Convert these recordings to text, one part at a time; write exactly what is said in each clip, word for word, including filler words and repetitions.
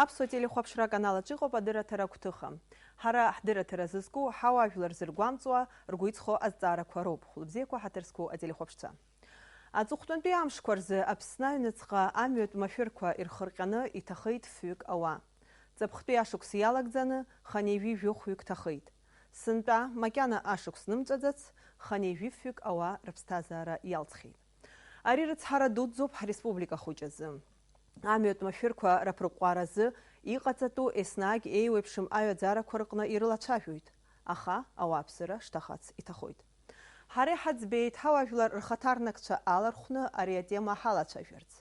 Аԥсуа телехәаԥшра аканал аҿы иҟоуп адырраҭара агәҭыха. Ҳара ҳдырраҭара зызку, ҳауаажәлар зыргәамҵуа, ргәы иҵхо азҵаарақәа роуп. Хәлыбзиақәа, ҳаҭыр зқәу ателехәаԥшцәа. Аҵыхәтәантәи амшқәа рзы Аԥсны аҩныҵҟа амҩатә машәырқәа ирхырҟьаны иҭахеит фҩык ауаа. Ҵыԥхтәи ашықәс иалагӡаны хынҩажәи жәохәҩык ҭахеит. Сынтәа, макьана ашықәс нымҵәаӡац, хынҩажәи фҩык ауаа рыԥсҭазаара иалҵхьеит. Ари рыцҳара дуӡӡоуп ҳреспублика хәыҷ азы. Амҩатә машәырқәа раԥырҟәҟәаразы иҟаҵатәу еснагь еиуеиԥшым аҩаӡарақәа рҟны ирылацәажәоит, аха ауааԥсыра шҭахац иҭахоит. Ҳара иҳаӡбеит ҳауаажәлар рхаҭарнакцәа алархәны ари атема ҳалацәажәарц.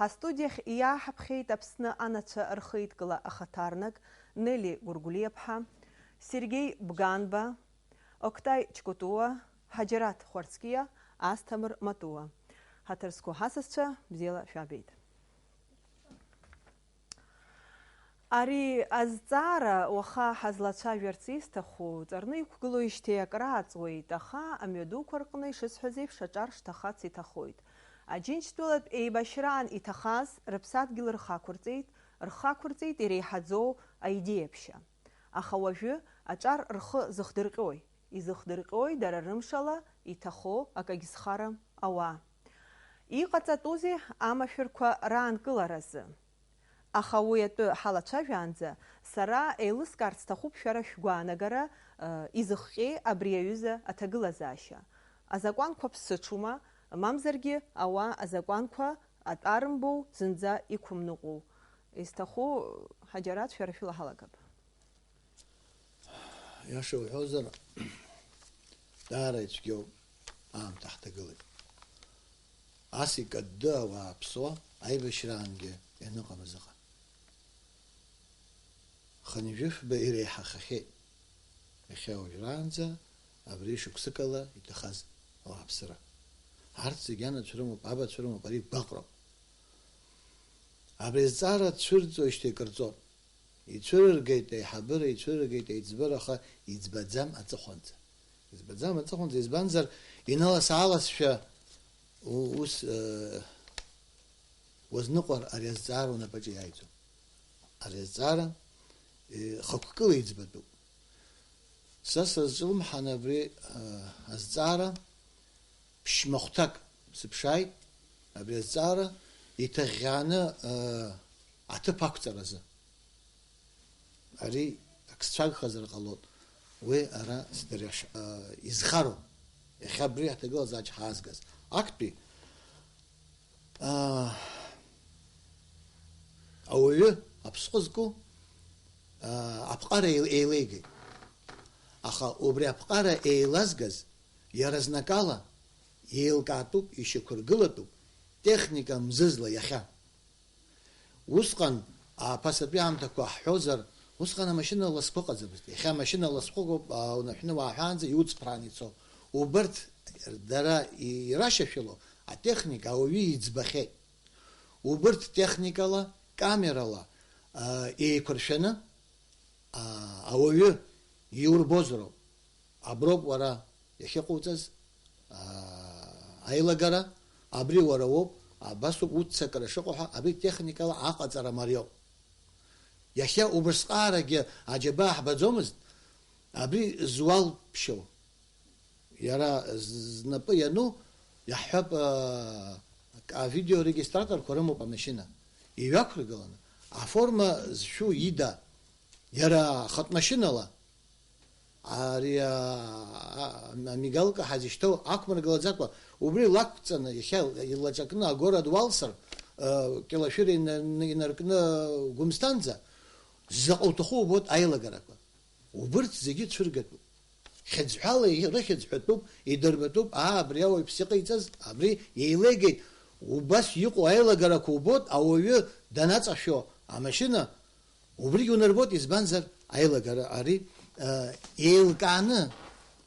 Ҳастудиахь иааҳаԥхьеит Аԥсны анацәа рхеидкыла ахаҭарнак Нели Гәыргәлиаԥҳа, Сергеи Бганба, Октай Чкутуа, Ҳаџьараҭ Хәарцкиа, Асҭамыр Матуа. Ҳаҭыр зқәу ҳасасцәа, бзиала шәаабеит. Ари азҵаара уаха ҳазлацәажәарц исҭаху, ҵарны иқәгылоижьҭеи акрааҵуеит, аха амҩадуқәа рҟны, ишысҳәаз еиԥш, аҿар шҭахац иҭахоит. Аџьынџьтәылатә еибашьраан иҭахаз рыԥсадгьыл рхы ақәырҵеит, рхы ақәырҵеит иреиҳаӡоу аидеиаԥшьа. Аха уажәы аҿар рхы зыхдырҟьои? Изыхдырҟьои дара рымшала иҭахо акагьы зхарам ауаа? Иҟаҵатәузеи амашәырқәа раанкыларазы? Аха уи атәы ҳалацәажәаанӡа, сара еилыскаарц сҭахуп шәара шәгәаанагара, э, изыхҟьеи абри аҩыза аҭагылазаашьа? Азакәанқәа ԥсыҽума, мамзаргьы ауаа азакәанқәа атәарымбоу зынӡа иқәымныҟәоу? Изҭаху, Ҳаџьараҭ, шәара шәыла ҳалагап. Иаша уҳәозар, даара ицәгьоуп аамҭа ҳҭагылеит. Ас икадды ауаа ԥсуа аибашьраангьы ианыҟамыз ыҟан. Хынҩажәи фба иреиҳахахьеит. Иахьа уажәраанӡа абри шықәсыкала иҭахаз ауааԥсыра. Арҭ зегьы анацәа рымоуп, абацәа рымоуп, ари гәаҟроуп. Абри азҵаара цәырҵуеижьҭеи акыр ҵуан. Ицәырыргеит аиҳабыра, ицәырыргеит аиҵбыра, аха иӡбаӡам аҵыхәанӡа. Иӡбаӡам аҵыхәанӡа, избанзар, иналас-ааласшәа у-, ус, э, уазныҟәар ари азҵаара унапаҿы иааиӡом. Ари азҵаара, э, хықәкыла иӡбатәуп. Са сазҿлымҳан абри, э, азҵаара, ԥшьмахәҭак сыԥшааит, абри азҵаара иҭаӷьӷьааны, э, аҭыԥ ақәҵаразы. Ари ак сцәагхазар ҟалон. Уи ара сдырҩаш-, а, изхароуп. Иахьа абри аҭагылазаашьа ҳаазгаз. Актәи, а, ауаҩы аԥсҟы зку, а, аԥҟара еил-, еилеигеит. Аха убри аԥҟара еилазгаз, иаразнакала, еилкаатәуп, ишьақәыргылатәуп, техника мзызла иахьа. Усҟан, аԥасатәи аамҭақәа ҳҳәозар, усҟан амашьына ласқәа ыҟаӡамызт. Иахьа амашьына ласқәа ыҟоуп, а, унаҳәны уааҳәаанӡа иуцԥрааны ицо. Убырҭ дара ирашьашәало атехника ауаҩы иӡбахьеит. Убырҭ техникала, камерала, а, еиқәыршәаны, а, ауаҩы иурбозароуп. Аброуп уара иахьыҟауҵаз, аа, аилагара, абри уара уоуп, абасоуп уццакра шыҟоу ҳәа, абри техникала аҟаҵара мариоуп. Иахьа убасҟаарагьы аџьабаа ҳбаӡомызт, абри зуалԥшьоу. Иара з-, знапы иану, иаҳҳәап, аа, авидеорегистраторқәа рымоуп амашьына. Иҩақәыргыланы, аформа зшәу ида, иара ахатә машьынала, Ари, а, а, амигалка ҳазышьҭоу ақәмыргылаӡакәа, убри лақәҵаны, иахьа илаҵакны агород уалсыр, а, Кьалашәыр ина-, инаркны Гәымсҭанӡа, заҟа уҭаху убоит аилагарақәа. Убырҭ зегьы цәыргатәуп. Хьыӡҳәала ирыхьӡҳәатәуп, идырбатәуп, аа, абри ауаҩԥс иҟаиҵаз, абри еилеигеит, убас иҟоу аилагарақәа убоит, ауаҩы данаҵашәо амашьына, Убригьы унарбоит, избанзар, аилагара ари, э, еилкааны,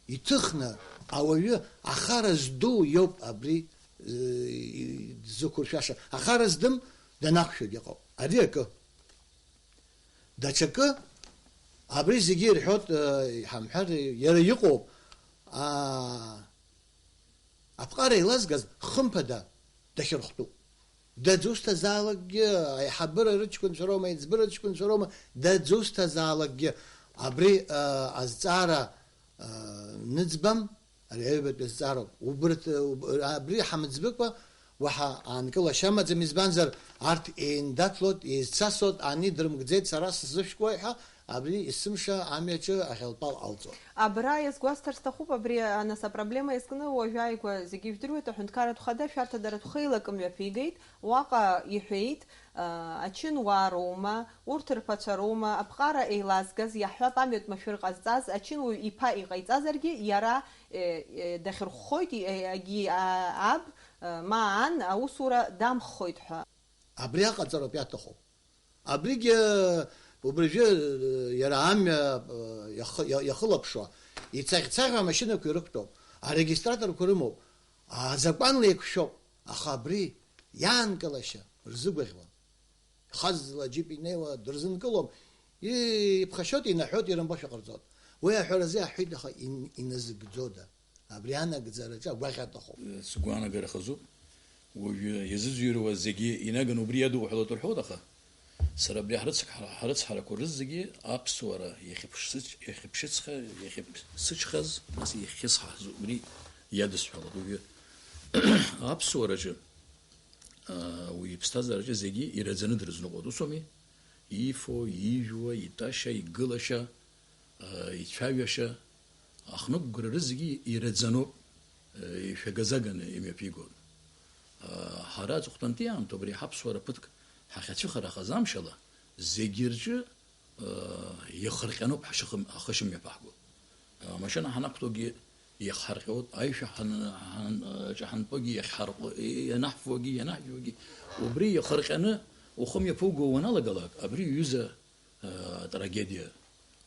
иҭыхны, ауаҩы ахара зду иоуп абри, э, дзықәыршәаша. Ахара здым данақәшәогьы ыҟоуп. Ари акы. Даҽакы, абри зегьы ирҳәоит, э, иҳамҳәар, иара иҟоуп. А, аԥҟара еилазгаз, хымԥада, дахьырхәтәуп. Даӡусҭазаалакгьы, аиҳабыра рыҷкәынцәа роума, аиҵбыра рыҷкәынцәа роума, даӡусҭазаалакгьы абри, а, азҵаара, а, ныӡбам, ари аҩбатәи азҵаароуп. Убырҭ, уб-, абри ҳамыӡбыкәа уаҳа аанкылашьа амаӡам, избанзар, арҭ еиндаҭлоит, еизцасоит, ани дрымгӡеит, сара сзышәкуеи ҳәа, абри есымша амҩаҿы аӷьалпал алҵуан. Абра иазгәасҭар сҭахуп, абри, а, нас апроблема иазкны уажәааигәа зегьы ижәдыруеит, аҳәынҭқарратә хада шәарҭадаратә хеилак мҩаԥигеит, уаҟа иҳәеит, а, ачынуаа роума, урҭ рԥацәа роума, аԥҟара еилазгаз, иаҳҳәап, амҩатә машәыр ҟазҵаз, ачынуаҩ иԥа иҟаиҵазаргьы, иара, е, е, дахьырхәхоит, е, егьи, а, аб, а, ма ан аусура дамххоит ҳәа. Абри аҟаҵароуп иаҭаху. Абригьы убрыжәы, э, иара амҩа, э, иахы-, иа-, иахылаԥшуа, ицаӷь-цаӷьуа амашьынақәа ирықәтәоуп, арегистраторқәа рымоуп, азакәанла еиқәшәоуп, аха абри иаанкылашьа рзыгәаӷьуам. Хазла аџьып инеиуа дырзынкылом, и-, иԥхашьоит, инаҳәоит, ирымбошәа ҟарҵоит. Уи аҳәаразы аҳәеит, аха ин-, иназыгӡода? Абри анагӡараҿы агәаӷь аҭахуп. Сгәаанагара хазуп. Уажәы иазыӡырҩуа зегьы инаганы убри иадуҳәалоит рҳәоит, аха сара абри ҳрыцҳара-, ҳрыцҳарақәа рызегьы аԥсуара иахьыԥшыц-, иахьыԥшыцха-, иахьыԥсыҽхаз, нас иахьхьысҳаз убри иадысҳәалоит. Уажәы аԥсуараҿы, аа, уи иԥсҭазаараҿы зегьы ираӡаны дрызныҟәоит, ус ауми? Ифо, ижәуа, итәашьа, игылашьа, аа, ицәажәашьа, ахныҟәгара рызегьы ираӡаноуп, э, ишәагазаганы имҩаԥигоит. Э, ҳара аҵыхәтәантәи аамҭоуп ари ҳаԥсуара ԥыҭк ҳахьацәыхарахаз амшала, зегьы рҿы, э, иахырҟьаноуп ҳашыхым-, ҳахы шымҩаԥаҳго. Э, амашьына ҳанақәтәогьы иахҳарҟьоит, аишәа ҳан-, ҳан-, ҿаҳантәогьы иахьҳарҟьо-, ианаҳфуагьы, ианаҳжәуагьы, убри иахырҟьаны ухы мҩаԥуго уаналагалак, абри иҩыза атрагедиа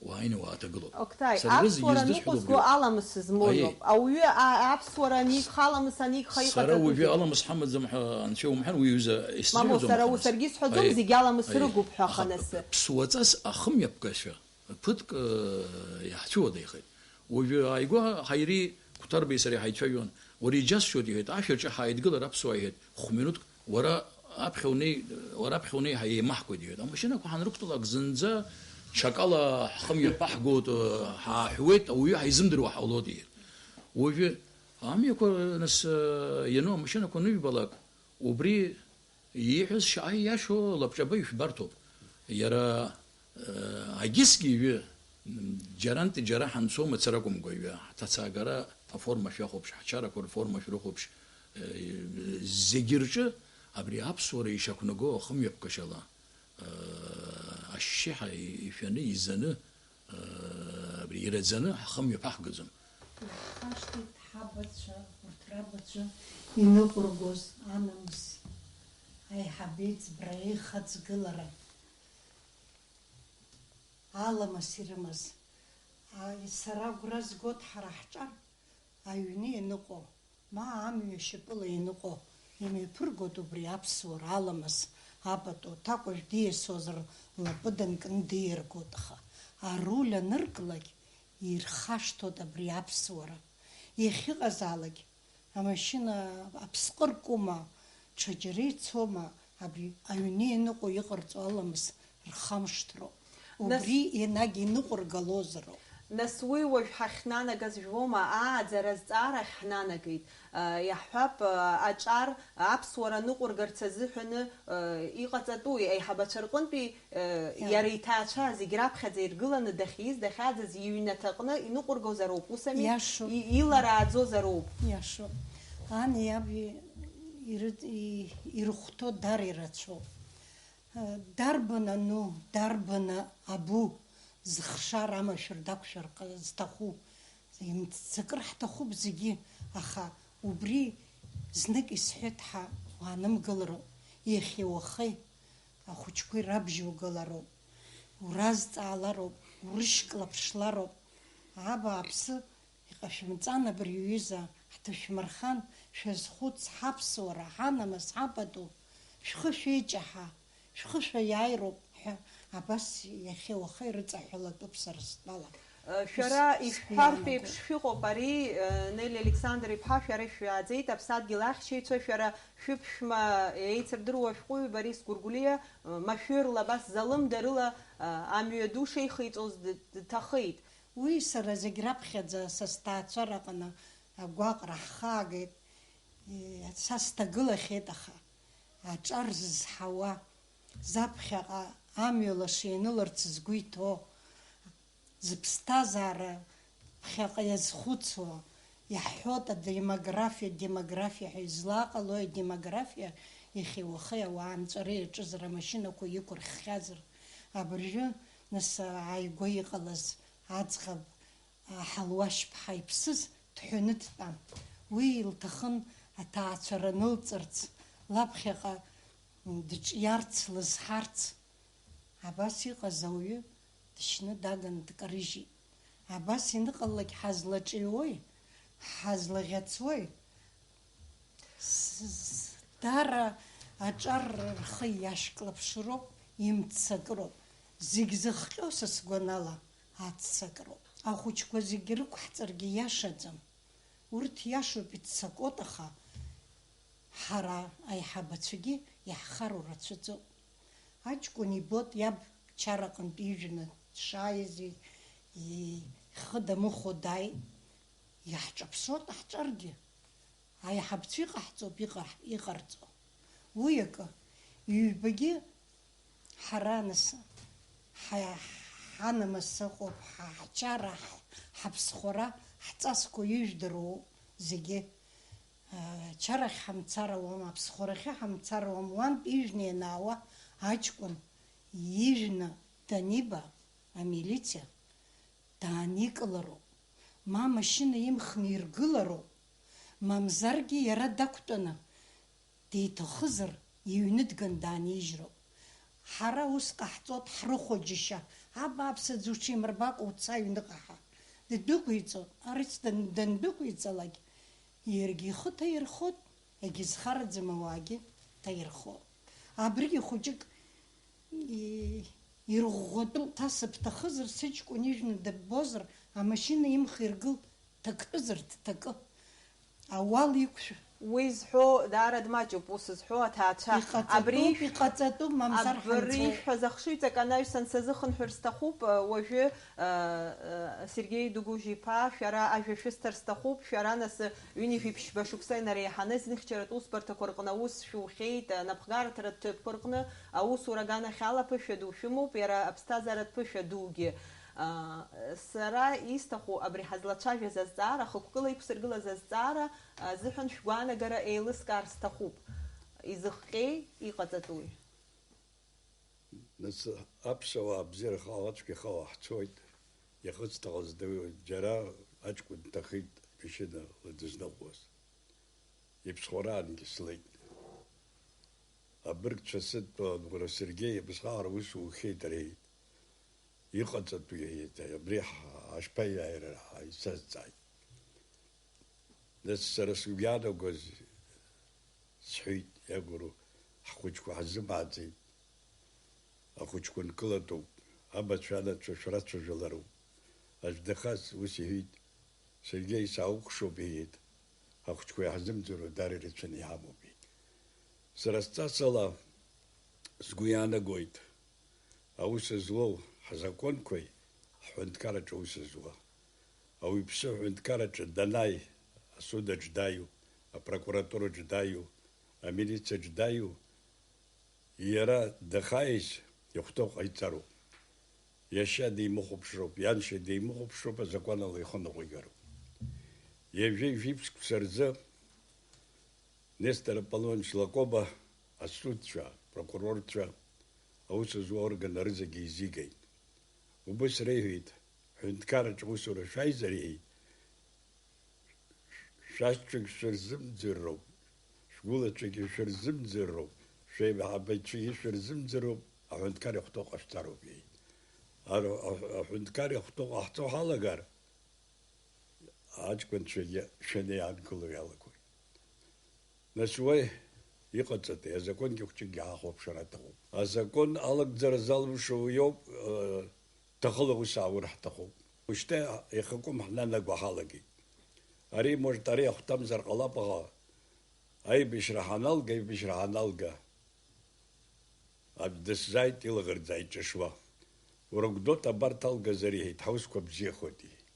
уааины уааҭагылоуп. Октай, сара рызегьы аԥсуара издысҳәо ныҟәызго убриоуп. Аламыс змоу, аиеи, иоуп. Ауаҩы а-, аԥсуара анигха, аламыс анигха сара иҟаҵатәузеи? Уажәы аламыс ҳамаӡам ҳәа анцәа иумҳәан, уи ҩыза исзыҩуам. Мамоу, сара ҳамаӡам. Саргьы исҳәаӡом, аиеи, зегь аламыс, аиеи, рыгуп ҳәа, аха ханасы. Ԥсуаҵас ахымҩаԥгашьа ԥыҭк, э, иаҳцәыуадаҩхеит. Уажәы ааигәа Ҳаири Қәҭарбеи сареи ҳаицәажәон. Уара иџьасшьоит, иҳәеит, ашәаҿы ҳааидгылар аԥсуаа, иҳәеит, хә-минуҭк уара аԥхьа унеи, уара аԥхьа унеи, ҳа еимаҳкуеит, иҳәеит. Амашьынақәа ҳанрықәтәалак зынӡа ҽакала ҳхы мҩаԥаҳгоит, ҳааҳәуеит, ауаҩы ҳаизымдыруа ҳаулоит, иҳәеит. Уажәы амҩақәа, нас, иану амашьынақәа аныжәбалак, убри ииҳәаз шьа-, аиашоу лабҿаба ишәбарҭоуп. Иара, э, агьысгьы ҩы, м, џьарантәи џьара ҳанцо мацара акәымкәа, ҩы, ҳҭацаагара аформа шәахәаԥш, ҳчарақәа рформа шәрыхәаԥш, э, зегьы рҿы абри аԥсуара ишақәнаго ахымҩаԥгашьала, э, ашьшьыҳәа ишәаны, изаны, э, абри ираӡаны ҳхымҩаԥаҳгаӡом. Иаҳхашҭит ҳабацәа, урҭ рабацәа иныҟәыргоз анамыс, аиҳабеиҵбра, еихаҵгылара. Аламыс ирымаз. А, сара агәра згоит ҳара ҳҿар аҩны ианыҟоу, ма амҩа шьапыла ианыҟоу, имҩаԥыргоит убри аԥсуара аламыс, апату, ҭакәажә диасуазар лапы данкны диаргоит, аха аруль анырклак, ирхашҭуеит абри аԥсуара. Иахьыҟазаалак, амашьына аԥсҟы ркума, ҽаџьара ицома, абри аҩны ианыҟоу иҟарҵо аламыс рхамышҭроуп. Нас убри енагь иныҟәыргалозароуп. Нас уи уажә ҳахьнанагаз жәбома, ааӡара азҵаарахь ҳнанагеит. Иаҳҳәап, аҿар аԥсуара ныҟәыргарц азыҳәаны, иҟаҵатәуи, аиҳабацәа рҟынтәи, иа- иара иҭаацәа зегь раԥхьаӡа иргыланы дахьиз, дахьааӡаз иҩнаҭаҟны иныҟәыргозароуп, ус ами? Иашоуп. И-, иларааӡозароуп. Иашоуп. Ани иаби ирыд-, и-, ирыхәҭоу дар ирацәоуп. Дарбан ану, дарбан абу зыхшара амашәыр дақәшәар ҟа-, зҭаху? Имццакыр ҳҭахуп зегьы, аха убри знык исҳәеит ҳәа уаанымгылароуп, иахьеи уахеи ахәыҷқәеи рабжьугалароуп, уразҵаалароуп, урышьклаԥшлароуп. Абааԥсы, иҟашәымҵан абри аҩыза, ҳҭышәмырхан, шәазхәыц, ҳаԥсуара, ҳанамыс, ҳапату, шәхы шәеиҷаҳа, шәхы шәаиааироуп ҳәа абас иахьеи уахеи рыҵаҳәалатәуп сара стәала. Шәара ишәҳәартә еиԥш шәыҟоуп ари, Нели Александр-иԥҳа, шәара ишәааӡеит, аԥсадгьыл ахьчаҩцәа, шәара шәыԥшәма еицырдыруа ашәҟәыҩҩы Борис Гәыргәлиа, машәырла, абас залымдарыла, амҩаду шеихиҵоз д-, дҭахеит. Уи сара зегь раԥхьаӡа са сҭаацәараҟны агәаҟра ҳхаагеит, са сҭагылахьеит, аха аҿар зызҳауа, заԥхьаҟа амҩа лаша ианыларц згәы иҭоу, зыԥсҭазаара ԥхьаҟа иазхәыцуа, иаҳҳәоит адемографиа, демографиа ҳәа излаҟалои адемографиа, иахьеи уахеи ауаа анҵәара иаҿызар, амашьынақәа иқәырххьазар, абыржәы, нас, ааигәа иҟалаз аӡӷаб, Ҳалуашьԥҳа иԥсыз дҳәаны дтәан. Уи илҭахын аҭаацәара нылҵырц, лаԥхьаҟа дҿиарц, лызҳарц. Абас иҟаз ауаҩы дышьны даганы дкарыжьит. Абас ианыҟалалак ҳазлаҿиуои, ҳазлаӷьацуои? С-, с-, дара аҿар рхы иашьклаԥшроуп, имццакроуп. Зегь зыхҟьо, са сгәанала, аццакроуп. Ахәыҷқәа зегь рықәҳҵаргьы иашаӡам. Урҭ иашоуп, иццакуеит, аха ҳара, аиҳабацәагьы, иаҳхароу рацәаӡоуп. Аҷкәын ибоит иаб чараҟынтә ижәны дшааиз, и-, ихы дамыхәо дааит. Иаҳҿаԥсоит ҳҿаргьы. Аиҳабацәа иҟаҳҵоуп иҟаҳ-, иҟарҵо. Уи акы, ҩбагьы ҳара нас, ҳа-, ҳанамыс ыҟоуп, ҳа-, ҳчара, ҳ-, ҳаԥсхәара, ҳҵасқәа ижәдыруоу зегьы. Ачарахь ҳамцар ауам, аԥсхәарахьы ҳамцар ауам, уантә ижәны ианаауа аҷкәын ижәны даниба, амилициа дааникылароуп, ма амашьына имхны иргылароуп, мамзаргьы иара дақәтәаны, деиҭахызар, иҩны дганы даанижьроуп. Ҳара ус ҟаҳҵоит, ҳрыхәо џьышьа, абааԥс аӡы уҽимырбакәа уца аҩныҟа ҳәа. Ддәықәиҵоит, арыц дан-, дандәықәиҵалак, иаргьы ихы ҭаирхоит, егьызхараӡам ауаагьы ҭаирхоит. Абригьы хәыҷык и-, ирӷәӷәатәы ҭасыԥ ҭахызар, сыҷкәын ижәны дыббозар, амашьына имхиргыл, дҭактәызар дҭакы. Ауал иқәшә-. Уи зҳәо даара дмаҷуп, ус зҳәо аҭаацәа. Иҟаҵатәуп, абри ишәҭ-, иҟаҵатәуп, мамзар абри ҳанцәоу. Ишәҳәаз ахшыҩҵак анаҩсан сазыхынҳәыр сҭахуп, уажәы, а, а, Сергеи Дугужь-иԥа, шәара ажәа шәысҭар сҭахуп, шәара нас ҩынҩажәи ԥшьба шықәса инареиҳаны зныхьчаратә усбарҭақәа рҟны аус шәухьеит, анапхгараҭаратә ҭыԥқәа рҟны аусура аганахьала ԥышәа ду шәымоуп, иара аԥсҭазааратә ԥышәа дугьы. А, сара исҭаху абри ҳазлацәажәаз азҵаара, хықәкыла иқәсыргылаз азҵаара азыҳәан шәгәаанагара еилыскаар сҭахуп. Изыхҟьеи, иҟаҵатәуи? Нас аԥсуаа бзиара хала, ацәгьа хала ҳцоит, иахьыцҭахыз ду, џьара аҷкәын дҭахеит машьынала дызныҟәоз. Иԥсхәраангьы слеит. Абыргцәа сыдтәалан, уара, Сергеи, абасҟак ус ухьеит, рҳәеит. Иҟаҵатәу иҳәеит, абри ҳа-, ҳашԥаиааира ҳәа исазҵааит. Нас сара сгәы иаанагоз сҳәеит, иагәыру, ҳхәыҷқәа ҳзымааӡеит. Ахәыҷқәа нкылатәуп, абацәа анацәа шәрацәажәалароуп. Аӡә дахаз ус иҳәеит, Сергеи, саукәшоуп, иҳәеит, ахәыҷқәа иаҳзымӡыруа даара ирацәаны иҳамоуп, иҳәеит. Сара сҵасала сгәы иаанагоит, аус злоу ҳзакәанқәеи ҳҳәынҭқарраҿы аус зуа. Ауаҩԥсы аҳәынҭқарраҿы данааи, асудаҿ дааиу, апрокуратураҿ дааиу, амилициаҿ дааиу, иара дахааиз ихәҭоу ҟаиҵароуп. Иашьа димыхәаԥшроуп, ианшьа димыхәаԥшроуп, азакәанала ихы ныҟәигароуп. Ҩажәи жәиԥшь шықәса рзы Нестор Аполлонович Лакоба асудцәа, апрокурорцәа, аус зуа орган рызегьы еизигеит. Убыс реиҳәеит, ҳҳәынҭқарраҿы аусура шәаизар, иҳәеит, шәашьцәагь шәырзымӡырроуп, шәгәылацәагьы шәырзымӡырроуп, шәеибаҳабацәагьы шәырзымӡырроуп, аҳәынҭқар ихәҭоу ҟашәҵароуп, иҳәеит. Ар-, аҳ-, аҳәынҭқар ихәҭоу ҟаҳҵо ҳалагар, аҷкәынцәагьы шәаны иаанкыло иалагоит. Нас уи иҟаҵатәи, азакәынгьы хәҷыкгьы ҳахәаԥшыр аҭахуп. Азакәын алагӡара залымшо уи иоуп, э, ҭахыла ус ааур ҳҭахуп. Ушьҭа ихакәым ҳнанаго ҳалагеит. Ари, может, ари ахәҭамзар ҟалап, аха аибашьра ҳаналга, аибашьра ҳаналга, аӡә дысзааит илаӷырӡ ааиҿашуа. Урыгәдоуп абарҭ алгазар, иҳәеит, ҳаусқәа бзиахоит, иҳәеит.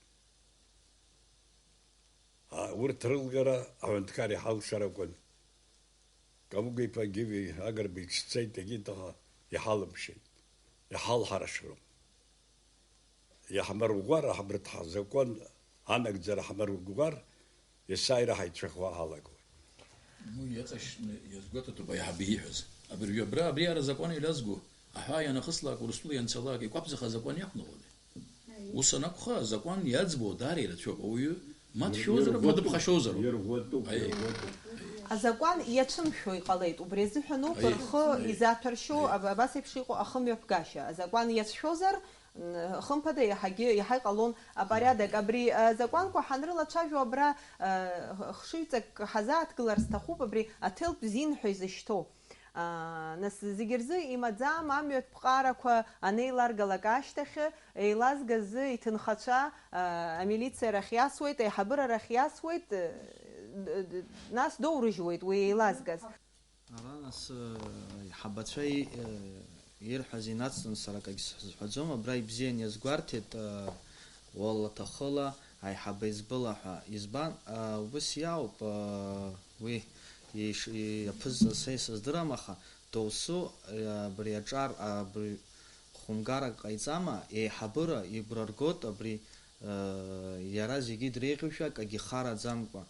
А, урҭ рылгара аҳәынҭқар иҳалшар акәын. Калуга-иԥа Гиви Агрба иҽцеит, егьит, аха иҳалымшеит. Иҳалҳаршарым. Иаҳмырӷәӷәар, ҳбарҭ ҳзакәан анагӡара ҳмырӷәӷәар, есааира ҳаицәыхуа ҳалагоит. Ну, иаҵашьны иазгәаҭатәуп аиҳабы ииҳәаз. Абыржәы абра, абри ара азакәан илазго, аҳәаа ианахыслак, Урыстәыла ианцалак, иқәабзаха азакәан иақәныҟәода? Ус анакәха, азакәан иаӡбо даара ирацәоуп. Ауаҩы ма дшәозароуп, ма дыԥхашьозароуп. Ирӷәӷәатәуп, аиеи, ирӷәӷәатәуп. Азакәан иацәымшәо иҟалеит, убри азыҳәаноуп, аиеи, рхы, аиеи, изаҭәаршьо, аиеи, аб-, абас еиԥш иҟоу ахымҩаԥгашьа. Азакәан иацәшәозар, н-, хымԥада иаҳагьы, иаҳа иҟалон апорядок. Абри, а, закәанқәа ҳанрылацәажәо абра, а, х-, хшыҩҵак ҳазааҭгылар сҭахуп, абри аҭел бзиан ҳәа изышьҭоу. Аа, нас зегь рзы имаӡам, амҩатә ԥҟарақәа анеиларгалак ашьҭахь, еилазгаз иҭынхацәа, аа, амилициа рахь иасуеит, аиҳабыра рахь иасуеит, д-, д-, нас доурыжьуеит уи еилазгаз. Ара нас, э, аиҳабацәа и-, э, ирҳәаз инацҵаны сара акгьы сзҳәаӡом, абра ибзиан иазгәарҭеит, э, уалаҭахыла аиҳабы избыла ҳәа. Избан, э, убыс иауп, э, уи иш-, иаԥызҵаз са исыздырам, аха доусу, э, абри аҿар, абри хәымгарак ҟаиҵама, еиҳабыра игәра ргоит абри, э, иара зегьы дреиӷьушәа акгьы хараӡамкәа.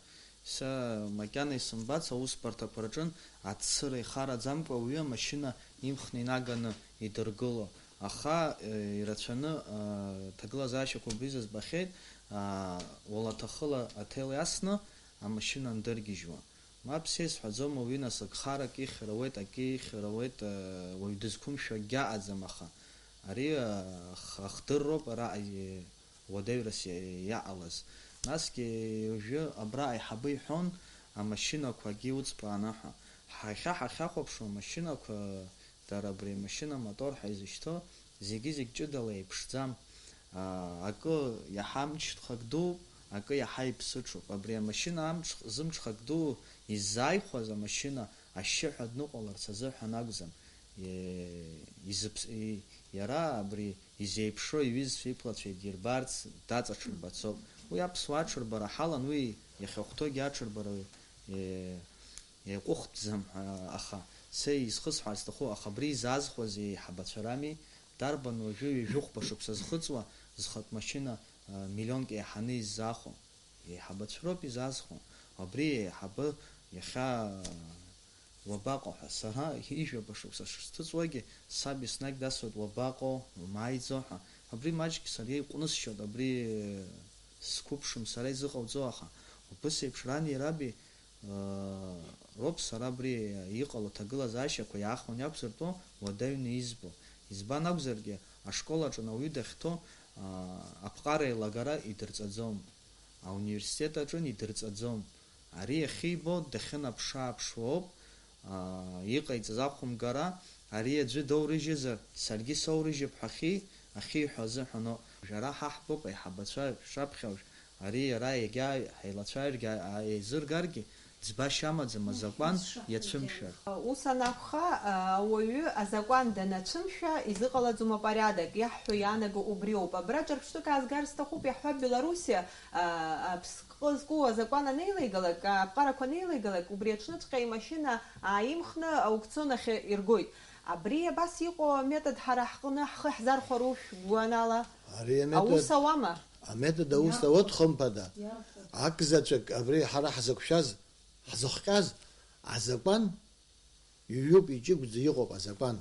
Са макьана исымбац аусбарҭақәа рҿын аццыра ихараӡамкәа ауаҩы амашьына имхны инаганы идыргыло. Аха, э, ирацәаны, э, ҭагылазаашьақәа убри зызбахьеит, а, уалаҭахыла аҭел иасны амашьына андыргьежьуа. Мап, са исҳәаӡом, уаҩы нас ак харак ихьыр ауеит, акы ихьыр ауеит, э, уаҩ дызқәымшәо акгьы аҟаӡам, аха ари, э, ах-, ахдырроуп араҟа, э, уадаҩрас иа-, иаҟалаз. Насгьы уажәы абра аиҳабы иҳәон, амашьынақәагьы уҵԥааны ҳәа. Ҳахьа-, ҳахьахәаԥшуа амашьынақәа, дара абри амашьына амотор ҳәа изышьҭоу, зегьы-зегь ҷыдала еиԥшӡам. Аа, акы иаҳа амҽхак дууп, акы иаҳа иԥсыҽуп. Абри амашьына амҽ-, зымҽхак дуу иззааихәаз амашьына ашьшьыҳәа дныҟәаларц азыҳәан акәӡам. Е-, изыԥс-, и-, иара абри изеиԥшроу иҩызцәа иԥлацәа идирбарц даҵаҽырбацоуп. Уи аԥсуаа аҽырбара ҳалан, уи иахьахәҭоугьы аҽырбара, е-, иаҟәыхтәӡам ҳәа, аха са изхысҳәаарц сҭаху, аха абри изаазхәаз еиҳабацәа рами, дарбан уажәы ҩажәи хәба шықәса зхыҵуа зхатә машьына, а, миллионк еиҳаны иззаахәо? Еиҳабацәа роуп изаазхәо. Абри еиҳабы иахьа уабаҟоу ҳәа, сара ижәаба шықәса шысҭыҵуагьы, саб еснагь дасуеит, уабаҟоу, умааиӡо ҳәа. Абри маҷк сара иҟәнысшьоит, абри сқәыԥшым сара изыҟауҵо, аха убыс еиԥш рани раби роуп сара абри иҟало аҭагылазаашьақәа иаахәаны иақәзыртәо уадаҩны избо. Избан акәзаргьы, ашкол аҿы ауаҩы дахьҭоу, аа, аԥҟара еилагара идырҵаӡом, ауниверситет аҿын идырҵаӡом. Ари иахьибо дахьынаԥшы-ааԥшуа ауп, аа, иҟаиҵаз ахәымгара, ари аӡәы доурыжьызар, саргьы соурыжьып ҳәа ахьи-, ахьиҳәо азыҳәаноуп. Уажә ара ҳа ҳтәуп, аиҳабацәа шаԥхьа уажә, ари иара егьа ҳаилацәажәаргьы, а-, еизыргаргьы, ӡбашьа амаӡам, азакәан иацәымшәар. Ус анакәха, ауаҩы азакәан данацәымшәа, изыҟалаӡом апорядок, иаҳҳәо иаанаго убриоуп. Абра ҿырԥштәык аазгар сҭахуп, иаҳҳәап, Белоруссиа, а, аԥскы зку азакәан анеилеигалак, аԥҟарақәа анеилеигалак, убри аҽныҵәҟьа имашьына ааимхны аукцион ахь иргоит. Абри абас иҟоу аметод ҳара ҳҟны ҳхы ҳзархәару шәгәанала? Ари аметод, аус ауама? Аметод аус ауеит, хымԥада. Иарбан? Акзаҵәык абри ҳара ҳзықәшәаз, ҳзыхҟьаз азакәан ҩҩуп, иҷыгәӡа иҟоуп азакәан.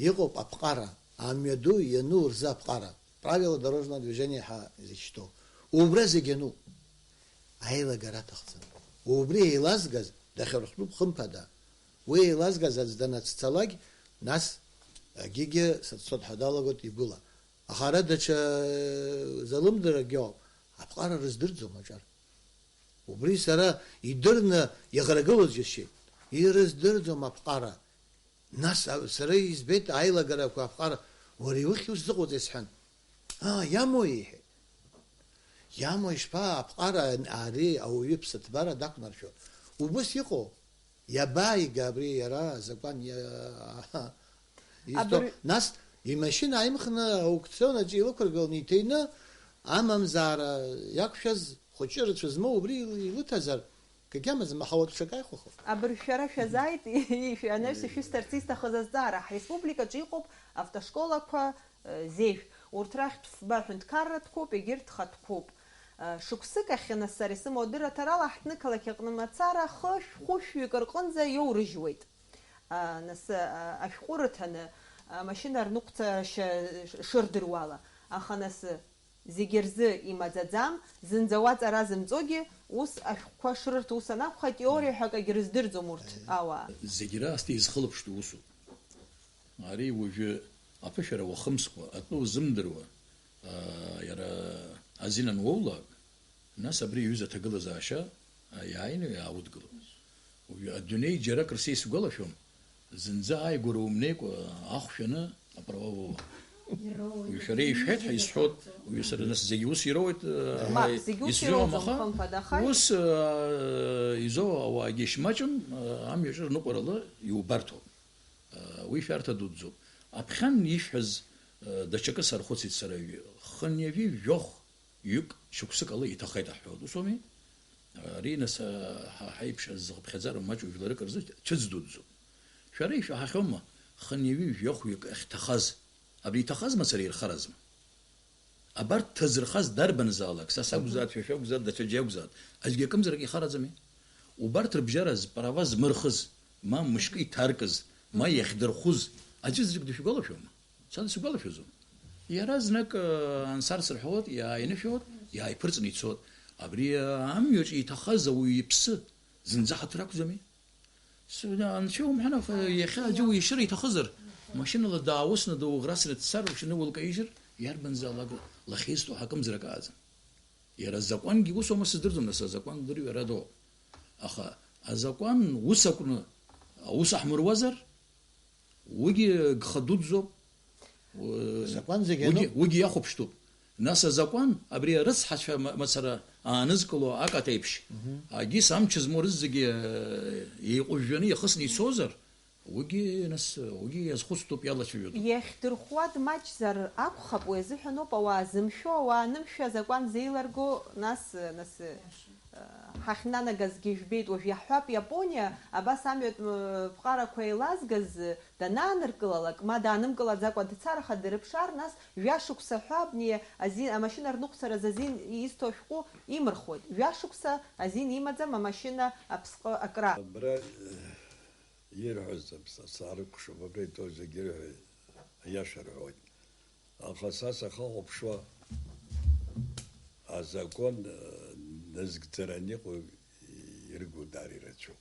Иҟоуп аԥҟара, амҩаду иану рзы аԥҟара. Правила дорожного движения ҳәа изышьҭоу. Убра зегь ануп. Аилагара аҭахӡам. Убри еилазгаз дахьырхәтәуп, хымԥада. Уи еилазгаз аӡә данацәцалак, нас агьигьы саццот ҳәа далагоит игәыла. Аха ара даҽа залымдарагьы ауп. Аԥҟара рыздырӡом аҿар. Убри сара идырны иӷрагылоз џьысшьеит. Ирыздырӡом аԥҟара. Нас, а, сара избеит аилагарақәа аԥҟара. Уара иухьи ус зыҟоуҵеи сҳәан. Аа, иамои? Иҳәеит. Гьама ишԥа аԥҟара ари ауаҩы ԥсыҭбара дақәнаршәо? Убыс иҟоу? Иабааига абри иара азакәан иа-, изҭо? Абыр- Нас имашьына ааимхны аукцион аҿы илықәыргыланы иҭины, амамзаара иақәшәаз хәыҷы рацәа змоу убри ил-, илыҭазар, кагьамазма ҳауа ԥшак ааихәахо. Абыржә шәара шәазааит, ишәы-, анаҩс ишәысҭарц исҭахыз азҵаара. Ҳреспубликаҿы иҟоуп автошколақәа, э, зежә. Урҭ рахьтә фба ҳәынҭқарратәқәоуп, егьырҭ хатәқәоуп. Э, шықәсык ахь, нас, сара исымоу адырраҭарала, ҳҭнықалақь аҟны мацара хышә-, хәышәҩык рҟынӡа иоурыжьуеит. А, нас, а, ашәҟәы рыҭаны, амашьына рныҟәцашьа ш-, шырдыруала. Аха нас, зегьы рзы имаӡаӡам, зынӡа уаҵәара зымҵогьы, ус ашәҟәқәа шрырҭо, ус анакәха, теориа ҳәа акагьы рыздырӡом урҭ ауаа. Зегь раасҭа изхылаԥшду усуп. Ари уажәы аԥышәара уахымскәа, атәы узымдыруа, аа, иара азин ануоулак, нас абри иҩыза аҭагылазаашьа, аа, иааины иааудгылоит. Уажәы адунеи џьаракыр са исгәалашәом, зынӡа ааигәара умнеикәа ахә шәаны аправа уоуам. Уажәы шәара ишәҳәеит ҳәа исҳәоит, уажәы сара нас зегьы ус ироуеит, аа, Мап, ҳәа зегьы ус исзыҳәом, ироуӡом, аха хымԥада, аха ус, аа, изоуа ауаагьы шмаҷым, аа, амҩаҿы рныҟәарала иубарҭоуп. Уи шәарҭа дуӡӡоуп. Аԥхьан ишәҳәаз, даҽакы сархәыцит сара, хынҩажәи жәохә ҩык шықәсык ала иҭахеит аҳәоит, ус ауми? Ари, нас, ҳа ҳаиԥш азыхыԥхьаӡара маҷу жәларык рзы цәыӡ дуӡӡоуп. Шәара ишәаҳахьоума, хынҩажәи жәохә ҩык ахьҭахаз? Абри иҭахаз мацара ирхаразма? Абарҭ ҭазырхаз дарбанзаалак, са сакәзааит, шәа шәакәзааит, даҽаӡә иакәзааит, аӡәгьы акымзарак ихараӡами? Убарҭ рыбжьара зправа змырхыз, ма мышкы иҭаркыз, ма иахьдырхәыз аӡәы зегь дышәгәалашәома? Са дысгәалашәаӡом. Иара знык, э, ансарс рҳәоит, иааинышәоит, иааиԥырҵны ицоит. Абри, э, амҩаҿ иҭахаз ауаҩы иԥсы зынӡа ҳаҭыр ақәӡами? Сыда, анцәа умҳәан, аха иахьа аӡәы уишьыр иҭахызар, машьынала дааусны, дауӷрасны дцар, ушьаны улкаижьыр, иарбанзаалак лахьеизтәу ҳакымзар акаазын. Иара азакәангьы ус аума сыздырӡом, нас азакәан дырҩара доуп. Аха азакәан ус акәны аус аҳмыруазар, уигьы гха дуӡӡоуп. Азакәан зегьы уигьы, ануп. Уигьы иахәаԥштәуп. Нас азакәан, абри арыцҳацәа ма-, мацара аанызкыло акаҭ еиԥш, Мгм. агьыс амч змоу рызегьы, э, еиҟәыжәжәаны иахысны ицозар, уигьы, нас, уигьы иазхәыцтәуп, иалацәажәатәуп. Иахьдырхәуа дмаҷзар акәхап, уи азыҳәаноуп ауаа зымшәо, ауаа анымшәа азакәан зеиларго, нас, нас, э, ҳахьнанагазгьы жәбеит, уажә иаҳҳәап, Иапониа абас амҩатә, м, ԥҟарақәа еилазгаз, данааныркылалак, ма даанымкылаӡакәа дцар, аха дырԥшаар, нас жәашықәса ҳәа абни азин, амашьына рныҟәцараз азин изҭо ашәҟәы имырхуеит. Жәашықәса азин имаӡам амашьына аԥсҟы акра. Абра, э, ирҳәаз са, саарыкәшап, абра итәоу зегьы ирҳәеит, аиаша рҳәоит. Аха са сахьахәаԥшуа, азакәан, э, назгӡараны иҟоу иргу даара ирацәоуп.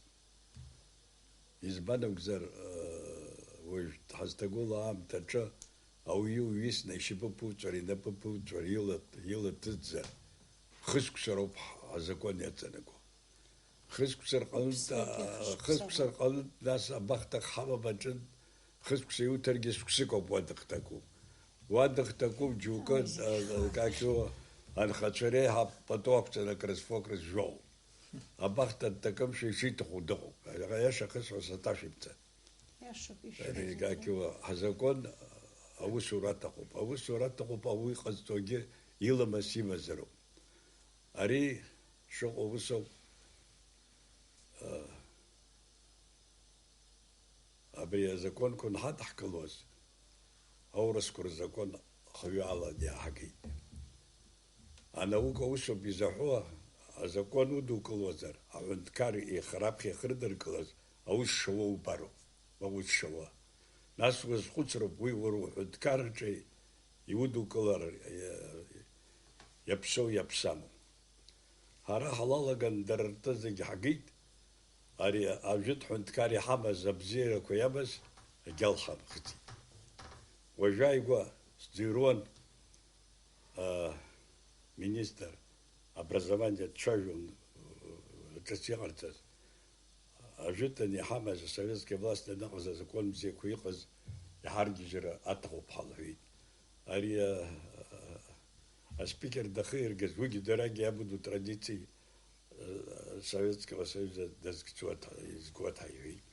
Избан акәзар, уажә ҳазҭагылоу аамҭаҿы ауаҩы уҩысны ишьапы ԥуҵәар, инапы ԥуҵәар, ила, ила ҭыҵзар, хышықәса роуп ҳ-, азакәан иаҵанаго. Хышықәса рҟынтә, Ԥсрагьы хышықәса хышықәса роуп. Рҟынтә, нас абахҭа ҳамам аҿынтә, хышықәса иуҭаргьы шықәсык ауп уа дыхҭаку. Уа дыхҭаку џьоукы, Ҳамам. А, а, как его, анхацәа реиҳа пату ақәҵаны акрызфо, акрызжәуа. Абахҭа дҭакымшәа ишиҭаху дыҟоуп. Аиаша ахысҳәо саҭашәымҵан. Иашоуп, ишәҳәаз. Как его, ҳазакәан аусура аҭахуп. Аусура аҭахуп, ауаҩы иҟазҵогьы иламыс имазароуп. Ари шыҟоу усоуп. А, Абри азакәанқәа анҳадҳкылоз, аурысқәа рзакәан хҩалан иааҳгеит. Анаука усоуп изаҳәо, азакәан удукылозар, аҳәынҭқар ихы раԥхьа ихырдыркылаз аус шауа убароуп, аус шауа. Нас уазхәыцроуп уи уара уҳәынҭқарраҿы иудукылар, иа-, иаԥсоу иаԥсаму. Ҳара ҳлалаган дара ртәы зегь ҳагеит, ари ажәытә ҳәынҭқар иҳамаз абзиарақәа иамаз агьал ҳамхыҵит. Уажәааигәа сӡырҩуан, а, министр образования дцәажәон, ы, ҿыц иҟарҵаз. Ажәытәан иҳамаз асоветски власть аныҟаз азакәан бзиақәа иҟаз иҳаргьежьра аҭахуп ҳәа лҳәеит. Ари, а, аспикер дахьаиргаз, уигьы дарагьы иамоу традициа, э, Советского Союза дазкцуа ҭа-, изкуа ҭа иҳәеит.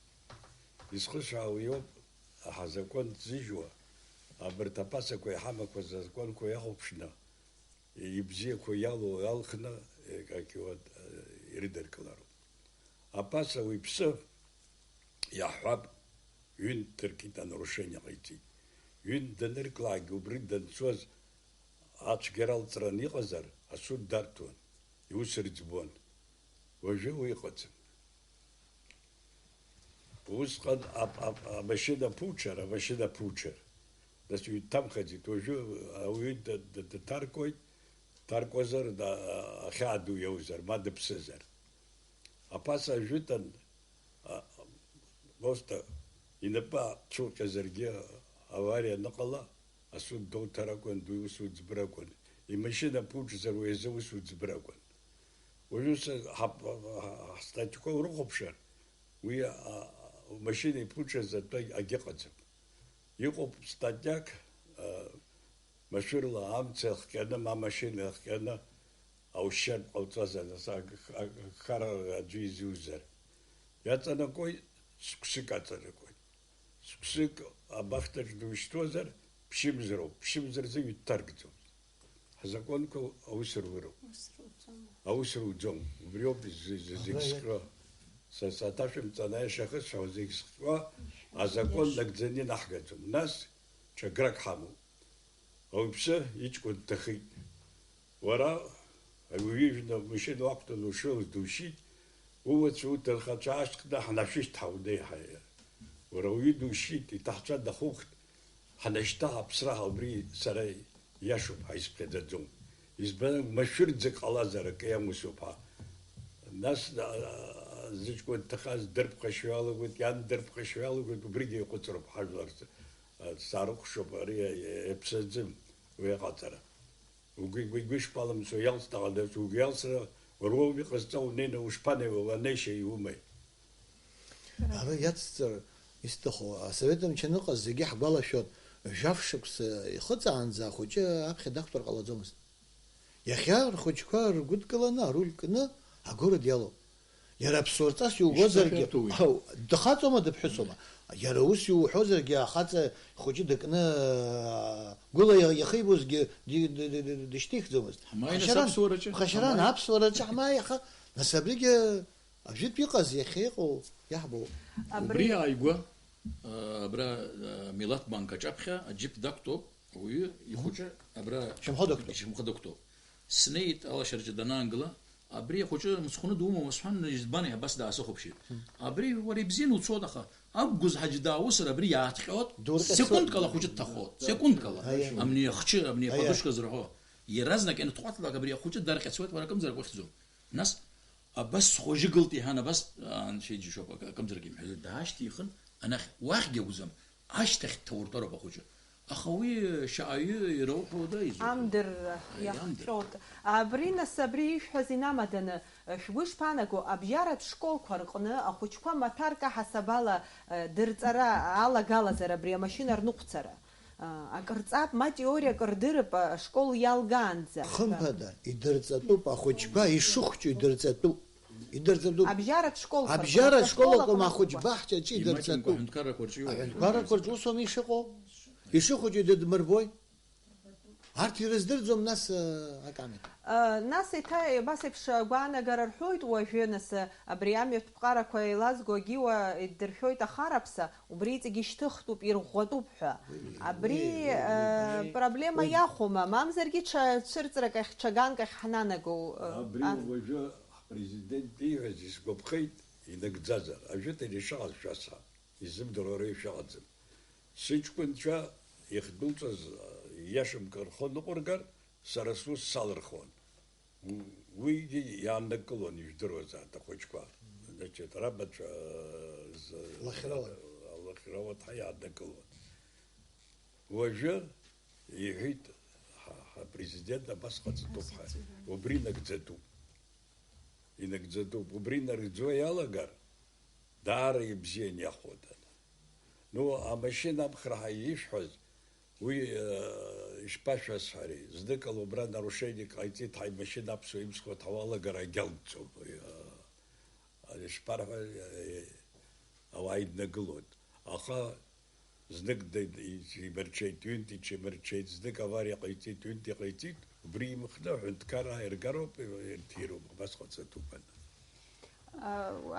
Изхысҳәаауа иоуп, ҳазакәан ҭзыжьуа, абарҭ аԥасақәа иҳамақәаз азакәанқәа иахәаԥшны, ибзиақәа иалоу иалхны, э, акиуа, э, ирыдыркылароуп. Аԥаса уаҩԥсы, иаҳҳәап, ҩынтә дыркит, анарушение ҟаиҵеит. Ҩынтә данырклаагь, убри данцоз ацәгьара алҵран иҟазар, асуд дарҭон, иус рыӡбон. Уажәы уи ыҟаӡам. Усҟан ап-, ап-, амашьына ԥуҽыр, амашьына ԥуҽыр. Нас ҩҭамхаӡеит, уажәы ауаҩы д-, д-, дҭаркуеит, дҭаркуазар, да-, ахьаа ду иоузар, ма дыԥсызар. Аԥаса ажәытәан, а, просто инапы цәуҟьазаргьы авариа аныҟала, асуд доуҭар акәын, дуаҩы усуӡбыр акәын, имашьына ԥуҽзар уи азы усуӡбыр акәын. Уажәы ус ҳап-, ҳа-, ҳстатиақәа урыхәаԥшыр, уи, а, машьына иԥуҽыз атәы агьыҟаӡам. Иҟоуп статиак, а, машәырла амца иахҟьаны, ма машьына иахҟьаны аушьыртә ҟалҵозар, нас ак-, ак-, акхара аӡәы изиузар. Иаҵанакуеит, цықәсык аҵанакуеит. Цықәсык абахҭаҿ душьҭуазар, ԥшьымзароуп, ԥшьымза рзы ҩҭаркӡом. Ҳзакәанқәа аус руроуп. Ус руӡом. Аус руӡом. Убриоуп изы-, изы-, зегь Абра сҟьо. Са саҭашәымҵан аиаша ахысҳәаауа зегь сҟьо, азакәан нагӡаны инаҳгаӡом. Нас ҽа грак ҳамоуп. Ауаҩԥсы иҷкәын дҭахеит. Уара, ауаҩы ижәны амашьына уақәтәаны ушрылаз душьит, ууацәа уҭынхацәа аашьҭыхны ҳнашәышьҭ ҳаунеи ҳаиа. Уара ауаҩы душьит, иҭаҳцәа дахухт, ҳанашьҭаҳа аԥсра ҳа убри сара иашоуп, ҳаизԥхьаӡаӡом. Избан, машәырӡак ҟалазар акы иамусуп ҳәа. Нас, а, зыҷкәын дҭахаз дырԥхашьо иалагоит, иан дырԥхашьо иалагоит, убригьы еиҟәыҵроуп ҳажәлар. Саарыхәшоуп, ари иаԥсаӡым уи аҟаҵара. Угәы, угәы, угәы ишԥалымсуа, иалсны ҟалаз, угәы иалсра, уара уоуп иҟазҵо, унеины ушԥанеиуеи, уанеишьа иумеи? Ара иацҵар исҭаху, асовет мчы аныҟаз зегьы ҳгәалашәон, жәаф шықәса ихыҵаанӡа ахәыҷы аԥхьа дақәтәар ҟалаӡомызт. Иахьа рхәыҷқәа ргәыдкыланы аруль кны агород иалоуп. Иара аԥсуа рҵас иугозаргьы, Ишԥаҳәатәуеи? Ау, дхаҵоума, дыԥҳәысоума? Иара ус иуҳәозаргьы, ахаҵа хәыҷы дыкны, аа, гәыла иа-, иахибозгьы ди-, ди-, ди-, ди-, дышьҭихӡомызт. Ҳмааи нас Ԥхашьаран, аԥсуараҿы? Ԥхашьаран, Ҳмааи? Аԥсуараҿы ҳмааи, аха, нас абригьы ажәытә иҟаз иахьа иҟоу иаҳбоуп. Абри Убри ааигәа, а, абра, а, Милаҭ банк аҿаԥхьа аџьыԥ дақәтәоуп, ауаҩы ихәыҷы абра Шьамхы дақәтәоуп. Шьамхы дақәтәоуп. Снеит алашараҿы данаангыла, абри ахәыҷы мыцхәны думоума сҳәан, избан иаҳ-, абас даасыхәаԥшит. Мм. Абри уара ибзианы уцоит, аха ақәгәыз ҳаџьы дааусыр, абри иааҭҟьоит, Дурҟьацуеит. Секундкала ахәыҷы дҭахоит, секундкала. Аиа. Амни ахчы, амни Аиа. Подушка зырҳәо. Иаразнак ианыҭҟәаҭлак абри ахәыҷы дарҟьацуеит, уара акымзарак ухьӡом. Нас, абас схәыҷы гылт иҳәан, абас, анцәа иџьашьоуп, акы-, акымзарак имҳәаӡеит. Даашьҭихын, анахь, уахьгьы акәӡам, ашьҭахь дҭауртәароуп ахәыҷы. Аха уи шьааҩы ирауҳәода изуҳәо? Амдырра Аи, амдыр. иахҟьоит. Абри, нас, абри ишәҳәаз инамаданы, шәгәы ишԥаанаго, абжьаратә школқәа рҟны ахәыҷқәа маҭәарк аҳасабала, э, дырҵара алагалазар абри амашьына рныҟәцара? А, акыр ҵап, ма теориак рдырып, ашкол иалгаанӡа. Хымԥада, идырҵатәуп, ахәыҷқәа ишыхәҷу идырҵатәуп. Идырҵатәуп. Абжьаратә школқәа Абжьаратә рҟны, школ акәым, ашколақәа ахәыҷы рҟны. Баҳчаҿы Имаҷымкәа идырҵатәуп. Аҳәынҭқаррақәа рҿы иуҳәоит. Аҳәынҭқаррақәа рҿы усоума ишыҟоу? Ишыхәыҷу идыдмырбои? Арҭ ирыздырӡом нас, э, акамера. Э, нас еиҭа абас еиԥш агәаанагара рҳәоит уажәы, нас, э, абри амҩатә ԥҟарақәа еилазго агьиуа иддыршәоит ахараԥса, убри иҵегь ишьҭыхтәуп, ирӷәӷәатәуп ҳәа. Уи, Абри, уи, уи, э, уи, проблема уи. иахәома, мамзаргьы ҽа цәырҵрак ахь, ҽа ганк ахь ҳнанагоу, э, Абри ан- уажәы ҳпрезидент ииҳәаз исгәаԥхеит, инагӡазар, ажәытәан ишыҟаз шәасҳәап, изымдыруа ара ишәаҟаӡам. Сыҷкәынцәа ихдәылҵыз, э, иашамкәа рхы ныҟәыргар, сара сус салырхуан. У-, уигьы иааннакылон, ижәдыруазааит, ахәыҷқәа. Значит, рабацәа, э, з-, Лахьрауаҭ. Лахьрауаҭ ҳәа иааннакылон. Уажәы иҳәеит, ҳа, ҳа, апрезидент абас ҟаҵатәуп ҳәа. Убри нагӡатәуп. Инагӡатәуп. Убри наргӡо иалагар, даара ибзиан иахәоит. Ну, амашьына аԥхра ҳәа ишәҳәаз, уи, э, Ишԥашәасҳәари, знык ала убра нарушениек ҟаиҵеит, ҳаи машьына аԥсуа имцхәа ҭауалагара агьалҵӡом. Ишԥарҳәа, ауаа иднагылоит. Аха знык д-, д-, имырҽеит, ҩынтә иҽимырҽеит, знык авариа ҟаиҵеит, ҩынтә иҟаиҵеит, убри имхны аҳәынҭқарра аиргароуп, ирҭироуп, убасҟан саҭуп ҳәа.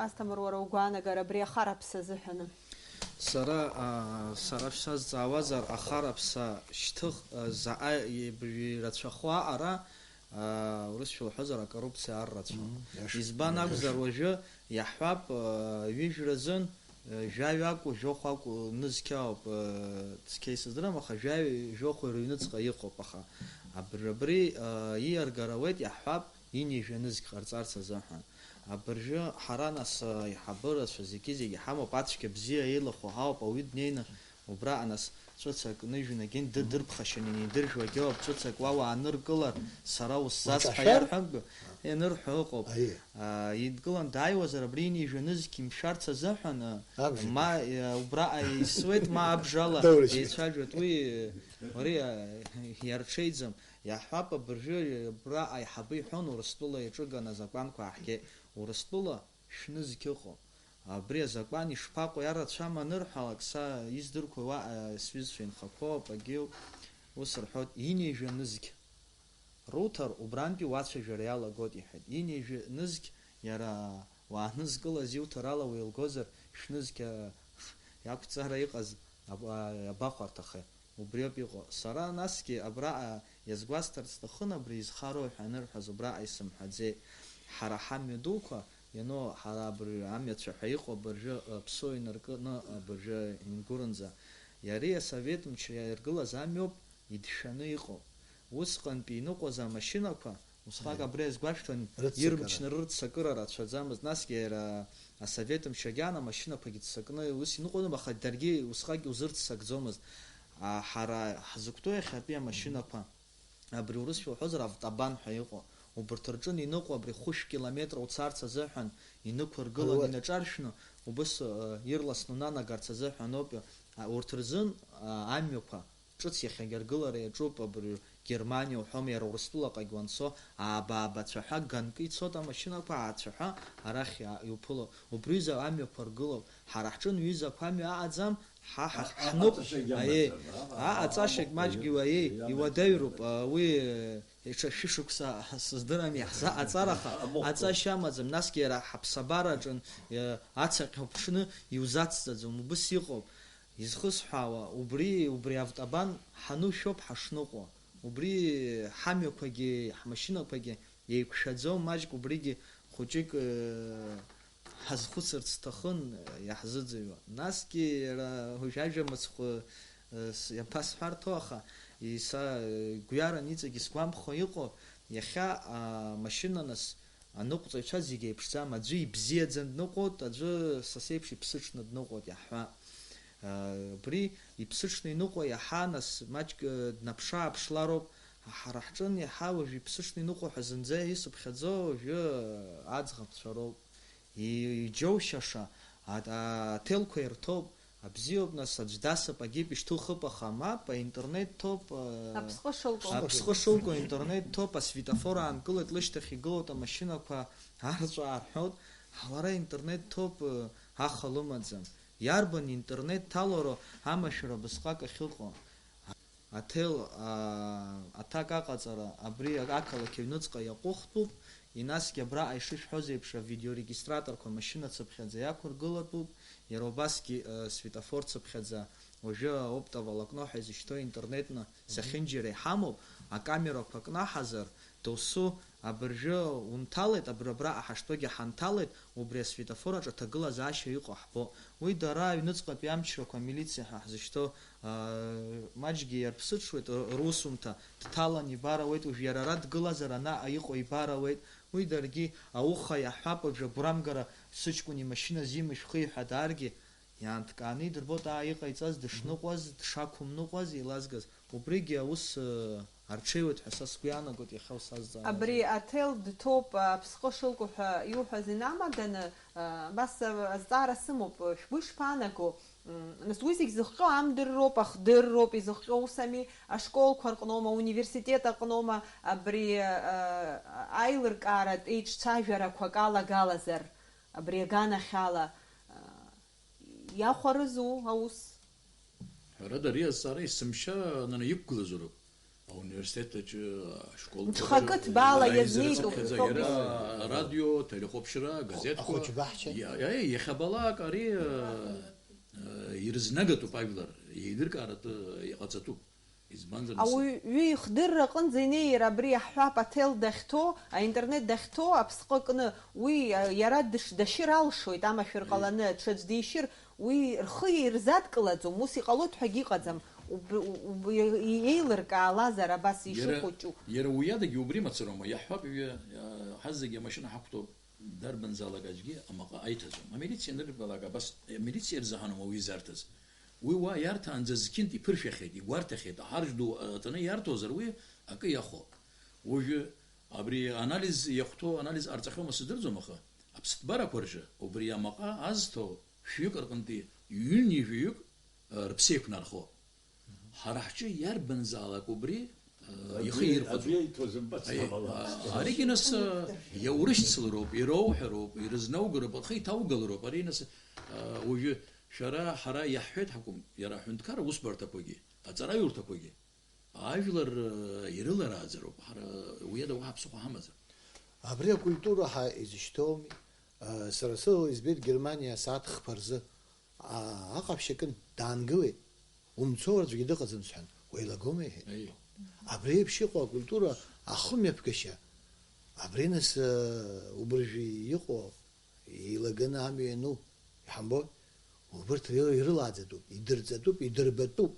Асҭамыр, уара угәаанагара абри ахараԥса азыҳәаны? Сара, а, сара шәсазҵаауазар, ахараԥса шьҭых, а, заҟа иб-, ирацәахо аҟара, а, урысшәа уҳәозар, акоррупциа ар рацәа. Мм, иаша. Избан акәзар, уажәы иаҳҳәап, а, ҩыжәра азын, а, жәаҩа акәу, жәохә акәу нызқь ауп, а, цқьа исыздырам, аха жәаҩа, жәохә рыҩныҵҟа иҟоуп, аха абри, абри, а, ииаргар ауеит, иаҳҳәап, ини жәа нызқь ҟарҵарц азыҳәан. Абыржәы ҳара, нас, аиҳабы рацәа зегьы-зегьы ҳамоуп, ацәгьа бзиа еилахәо ҳауп, ауаҩы днеины убраҟа, нас, ҵәыцак ныжәны, егьин, дыр-, дырԥхашьаны инеидыржәуагьы ауп, ҵәыцак уа уааныркылар, сара усзасҳәа Уаҿашәар? Иарҳәагы, ианырҳәо ыҟоуп. Аиеи. Аа, идкылан дааиуазар, абри инижәа нызқь имшәарц азыҳәан, Абжа. Ма, э, убраҟа еисуеит, ма абжала Доурышьҭ. Еицәажәоит. Уи, э, уареи, э, иарҽеиӡам. Иаҳҳәап, абыржәы абра аиҳабы иҳәон, Урыстәыла иаҿыганы азакәанқәа ааҳгеит. Урыстәыла шәнызқь ыҟоуп. Абри азакәан ишԥаҟоу, иарацәам анырҳәалак, са издырқәои уаҟа сҩызцәа инхақәоуп, агьиуп, ус рҳәоит, инеи жәа нызқь руҭар, убрантәи уацәажәара иалагоит, иҳәеит. Инеи жәа нызқь, иара уаанызкылаз иуҭар ала уеилгозар, шәнызқь, а, иақәҵара иҟаз аб-, а, абахәарҭахеи? Убриоуп иҟоу. Сара насгьы абраҟа иазгәасҭарц сҭахын, абри изхароу ҳәа анырҳәаз, убраҟа исымҳәаӡеит. Ҳара ҳамҩа дуқәа, иану ҳара абыржәы амҩацәа ҳәа иҟоу абыржәы, э, Ԥсоу инаркны абыржәы ингәырынӡа, иареи асовет мчра иаиргылаз амҩоуп идшәаны иҟоу. Усҟантәи иныҟәоз амашьынақәа, усҟак Аиеи. Абри азгәашәҭан, Рыццакыра. Ирмчны рырццакыра рацәаӡамызт, насгьы иара асовет мчы агьан амашьынақәагьы ццакны ус иныҟәон, аха даргьы усҟак иузырццакӡомызт. А, ҳара ҳзықәтәоу иахьатәи амашьынақәа, абри урысшәа уҳәозар, автобан ҳәа иҟоу, убарҭ рҿын иныҟәо абри хәышә километр уцарц азыҳәан инықәыргылан, Руаӡә. Инаҿаршәны, убыс, э, ирласны унанагарц азыҳәаноуп, а, урҭ рзын, а, амҩақәа ҿыц иахьагьы аргылара иаҿуп, абри Германиа уҳәом, иара Урыстәылаҟагь уанцо, ааба-ааба цәаҳәа ганкы ицоит амашьынақәа, аацәаҳәа арахь иа-, иуԥыло. Убри ҩыза амҩақәа ргылоуп. Ҳара ҳҿын ҩызақәа амҩа аҟаӡам, ҳа ҳахь А-, ҳныҟә-, аҟаҵашьагьы аиеи, амаӡам, а-, аҟаҵашьагь аҟәыхәа, маҷк иуаиеи, иуаиеи, иуадаҩроуп, иуаиеи. А, уи, даҽа шәышықәса сыздырам иаҳзаҟаҵар, аха Амыхәа. Аҵашьа амаӡам, насгьы иара ҳаԥсабараҿын, э, ацаҟьа уԥшны иузацҵаӡом, убыс иҟоуп. Изхысҳәаауа, убри, убри автобан ҳанушәоуп ҳашныҟәо. Убри ҳамҩақәагьы, ҳмашьынақәагьы еиқәшәаӡом, маҷк убригьы хәыҷык, э, ҳазхәыцырц сҭахын, э, иаҳзыӡырҩуа. Насгьы иара уажә ажәа мыцхә, э, с-, иабасҳәарҭоу, аха и-, са, э, гәҩаран иҵегь исгәамԥхо иҟоу, иахьа, а, машьына нас аныҟәцаҩцәа зегь еиԥшӡам, аӡәы ибзиаӡаны дныҟәоит, аӡәы са сеиԥш иԥсыҽны дныҟәоит иаҳҳәа. Э, убри иԥсыҽны иныҟәо иаҳа нас маҷк, э, днаԥшы-ааԥшлароуп. Ҳара ҳҿын иаҳа уажә иԥсыҽны иныҟәо ҳәа зынӡа исыԥхьаӡо уажәы, э, аӡӷабцәа роуп. И-, иџьоушьаша, а-, а-, аҭелқәа ирҭоуп, абзиоуп, нас аӡә дасып, агьип ишьҭухып, аха мап, аинтернет ҭоуп, э, Аԥсҟы шылкоу. Аԥсҟы шылкоу аинтернет ҭоуп, асветофор аанкылоит, лышьҭахь игылоуп амашьынақәа, арҵәаа рҳәоит, лара аинтернет ҭоуп, э, аха лымаӡам. Иарбан интернет ҭалароу амашәыр абысҟак ахьыҟоу? Аҭел, аа, аҭак аҟаҵара абри ақалақь аҩныҵҟа иаҟәыхтәуп, инасгьы абраҟа ишышәҳәоз еиԥш авидеорегистраторқәа машьынацыԥхьаӡа иақәыргылатәуп, иара убасгьы, э, светофорцыԥхьаӡа уажәы оптоволокно ҳәа изышьҭоу интернетны Мгм. Зехьынџьара иҳамоуп, акамерақәа кнаҳазар, Досу, абыржәы унҭалеит, абри абраҟа ҳаштәогьы ҳанҭалеит, убри асветофор аҿы аҭагылазаашьа иҟоу ҳбо. Уи дара аҩныҵҟатәи амчрақәа, амилициа ҳәа ҳзышьҭоу, аа, маҷгьы иарԥсыҽуеит р-, русумҭа, дҭалан ибар ауеит, уажә иара ара дгылазар анаҟа иҟоу ибар ауеит. Уи даргьы ауха иаҳҳәап, уажә агәрамгара сыҷкәын имашьына зимышәхи ҳәа дааргьы, иаанҭкааны идырбоит, аа, иҟаиҵаз, дышныҟәаз, дшақәымныҟәаз, еилазгаз. Убригьы аус, э, арҽеиуеит ҳәа са сгәы иаанагоит иахьа усазҵаара. Абри аҭел дҭоуп, аԥсҟы шылку ҳәа иуҳәаз инамаданы, э, абас, э, азҵаара сымоуп, шәгәы ишԥаанаго? Нас уи зегь зыхҟьо амдырроуп, ахдырроуп, изыхҟьо ус ами, ашколқәа рҟноума, ауниверситет аҟноума абри, а, аилыркааратә еиҿцәажәарақәак алагалазар, абри аганахьала, а, иахәарызу аус? Ҳәарада, ари азҵаара есымша ананы иқәгылазароуп. Ауниверситет аҿы, ашколқәа Мҽхакы рҿы, ҭбаала аизарахь иазнеитәуп, иаԥхьаӡа иҳәоуп. Иара арадио, телехәаԥшра, агазеҭқәа. Ахәыҷбаҳча. Иа-, иа-, иахьабалак ари, а, а, ирызнагатәуп ажәлар, еилыркааратәы иҟаҵатәуп. Избанзар, нас Ауаҩы ихдырра аҟынӡа инеир, абри иаҳҳәап, аҭел дахьҭоу, аинтернет дахьҭоу, аԥсҟы кны, уи, а, иара дыш-, дашьыр алшоит, амашәыр Аиеи. ҟаланы, ҽаӡә дишьыр, уи рхы ирзадкылаӡом, ус иҟалоит ҳәагьы иҟаӡам. Уб-, уб-, еилыркаалазар абас Иара, ишыхәыҷу. Иара уи адагьы убри мацароума, иаҳҳәап, ҩы, а, ҳазегьы амашьына ҳақәтәоуп, дарбанзаалак аӡәгьы амаҟа аиҭаӡом. Амилициа анырбалак абас, амилициа ирзаҳаноума уи изарҭаз? Уи уа иарҭаанӡа зқьынтә иԥыршәахьеит, игәарҭахьеит, аҳарџь ду аҵаны иарҭозар уи акы иахәо. Уажәы абри анализ иахәҭоу анализ ҟарҵахьоума сыздырӡом, аха аԥсҭбарақәа рҿы убри амаҟа азҭо шәҩык рҟынтәи ҩынҩажәаҩык, э, рыԥсы еиқәнархо. Ҳара ҳҿы иарбанзаалак убри, э, Аӡәы ихы иа-, ирхәаӡом. Аӡәы иаиҭоз мбац Аи, ҟамала. А, аригьы нас, э, иаурышьцылароуп, ироуҳәароуп, ирызнаугароуп, рхы иҭаугалароуп. Ари нас, э, уажәы шәара ҳара иаҳҳәеит ҳакәым, иара аҳәынҭқарра усбарҭақәагьы, аҵараиурҭақәагьы. Ажәлар, э, ирыларааӡароуп, ҳара уи ада уаҳа ԥсыхәа ҳамаӡам. Абри акультура ҳәа изышьҭоуми? Э, сара сыла избеит Германиа асааҭ хԥа рзы, а, аҟаԥшь акын, даангылеит. Умцо аӡәгьы дыҟаӡам сҳәан, уеилагома иҳәеит. Аиеи. Абри еиԥш иҟоу акультура ахымҩаԥгашьа, абри нас, э, убыржәы иҟоу Еилаганы амҩа иану, иҳамбои? Убырҭ иры-, ирылааӡатәуп, идырҵатәуп, идырбатәуп.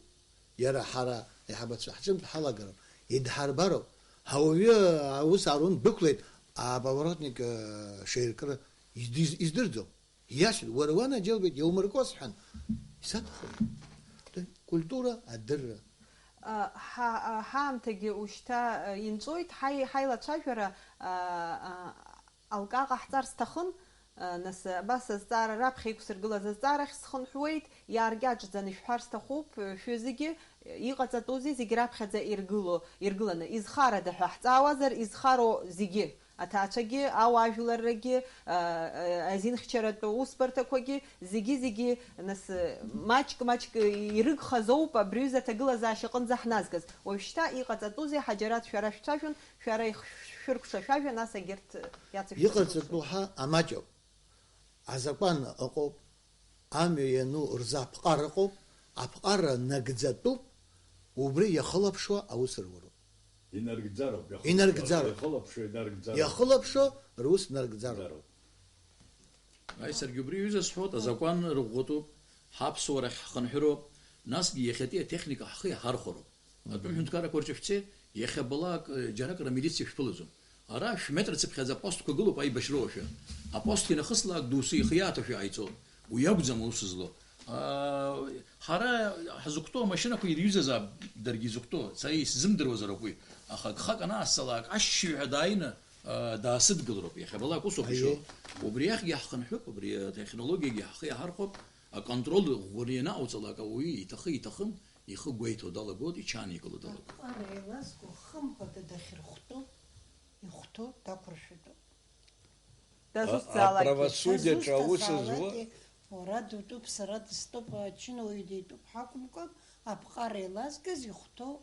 Иара ҳара аиҳабацәа ҳҿынтә ҳалагароуп, идҳарбароуп. Ауаҩы аус аарун дәықәлеит, аповоротник, э, шеиркра издиз-, издырӡом. Иашан, уара уанаџьалбеит, иаумыркуа сҳәан, исаҭахым. Культура адырра. А, ҳа-, а, ҳаамҭагьы ушьҭа, а, инҵәоит, ҳаи-, ҳаилацәажәара, а, а, Алкаа ҟаҳҵар сҭахын, нас абас азҵаара раԥхьа иқәсыргылаз азҵаарахь схынҳәуеит, иааркьаҿӡаны ишәҳәар сҭахуп, шәҩызагьы, иҟаҵатәузеи зегь раԥхьаӡа иргыло, иргыланы, изхарада ҳәа ҳҵаауазар, изхароу зегьы, аҭаацәагьы, ауаажәларрагьы, а, а, азинхьчаратә усбарҭақәагьы, зегьы-зегьы, нас, маҷк-маҷк ирыгхаз ауп абри аҩыза аҭагылазаашьа аҟынӡа ҳназгаз. Уажәшьҭа иҟаҵатәузеи, Ҳаџьараҭ, шәара шәцәажәон, Шәара ихшәыркәшашәа ажәа, нас егьырҭ иацышәҵа. Иҟаҵатәу ҳәа амаҷ ауп. Азакәан ыҟоуп, амҩа иану рзы аԥҟара ыҟоуп, аԥҟара нагӡатәуп, убри иахылаԥшуа аус руроуп. Инаргӡароуп, иахылаԥшуа, Инаргӡароуп. Иахылаԥшуа, инаргӡароуп. Иахылаԥшуа рус наргӡароуп. Наргӡароуп. Аи, саргьы убри аҩыза сҳәоит, азакәан рыӷәӷәатәуп, ҳаԥсуарахь ҳхынҳәыроуп, насгьы иахьатәи атехника ҳхы иаҳархәароуп. Атәым ҳәынҭқаррақәа рҿы шәцеит, иахьабалак, э, џьаракыр амилициа шәԥылаӡом. Ара шәметр цыԥхьаӡа апостқәа гылоуп аибашьра уашәа. Апостқәа инахыслак доусы ихы иааҭашәа ҟаиҵоит. Уи акәӡам аус злоу. Аа, ҳара ҳзықәтәоу амашьынақәа ирҩызазаап даргьы изықәтәоу, са исзымдыруазароуп уи. Аха гхак анаасцалак, ашьшьыҳәа дааины, аа, даасыдгылароуп. Иахьабалак усоуп ишыҟоу. Аиеи. Убри ахьгьы ҳхынҳәып, убри атехнологиагьы ҳхы иаҳархәап. Аконтроль ӷәӷәаны ианаҟауҵалак ауаҩы иҭахы-иҭахым, ихы гәеиҭо далагоит, иҽааникыло далагоит. Аԥҟара еилазго хымԥада дахьырхәтәу, ихәҭоу дақәыршәатәуп. Дазусҭзаалакгьы. А, аправосудиаҿы аус зуа? Дазусҭазаалакгьы, уара дутәуп, сара дыстәуп, ачынуаҩ дитәуп ҳакәымкәа, аԥҟара еилазгаз ихәҭоу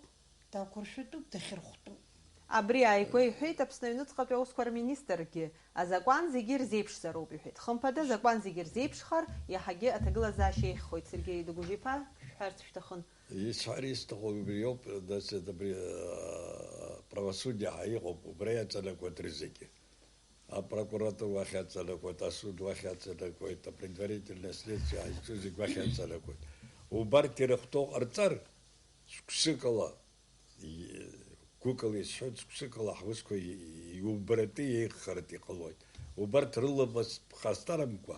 дақәыршәатәуп, дахьырхәтәуп. Абри ааигәа иҳәеит Аԥсны аҩныҵҟатәи аусқәа рминистргьы, азакәан зегьы ирзеиԥшзароуп, иҳәеит. Хымԥада, азакәан зегьы рзеиԥшхар, иаҳагьы аҭагылазаашьа еиӷьхоит. Сергеи Дыгәыжь-иԥа, шәҳәарц шәҭахын. Исҳәар исҭаху убриоуп, нас, абри, а, правосудие ҳәа иҟоуп, убра иаҵанакуеит рызегьы. Апрокуратура уахь иаҵанакуеит, асуд уахь иаҵанакуеит, апредварительное следствие ҳазҿу зегь уахь иаҵанакуеит. Убарҭ ирыхәҭоу ҟарҵар, цәкәсыкала, и-, гәыкала исҳәоит, цәкәсыкала ҳусқәа и-, иубаратәы, еиӷьхаратәы иҟалоит. Убарҭ рыламыс ԥхасҭарамкәа,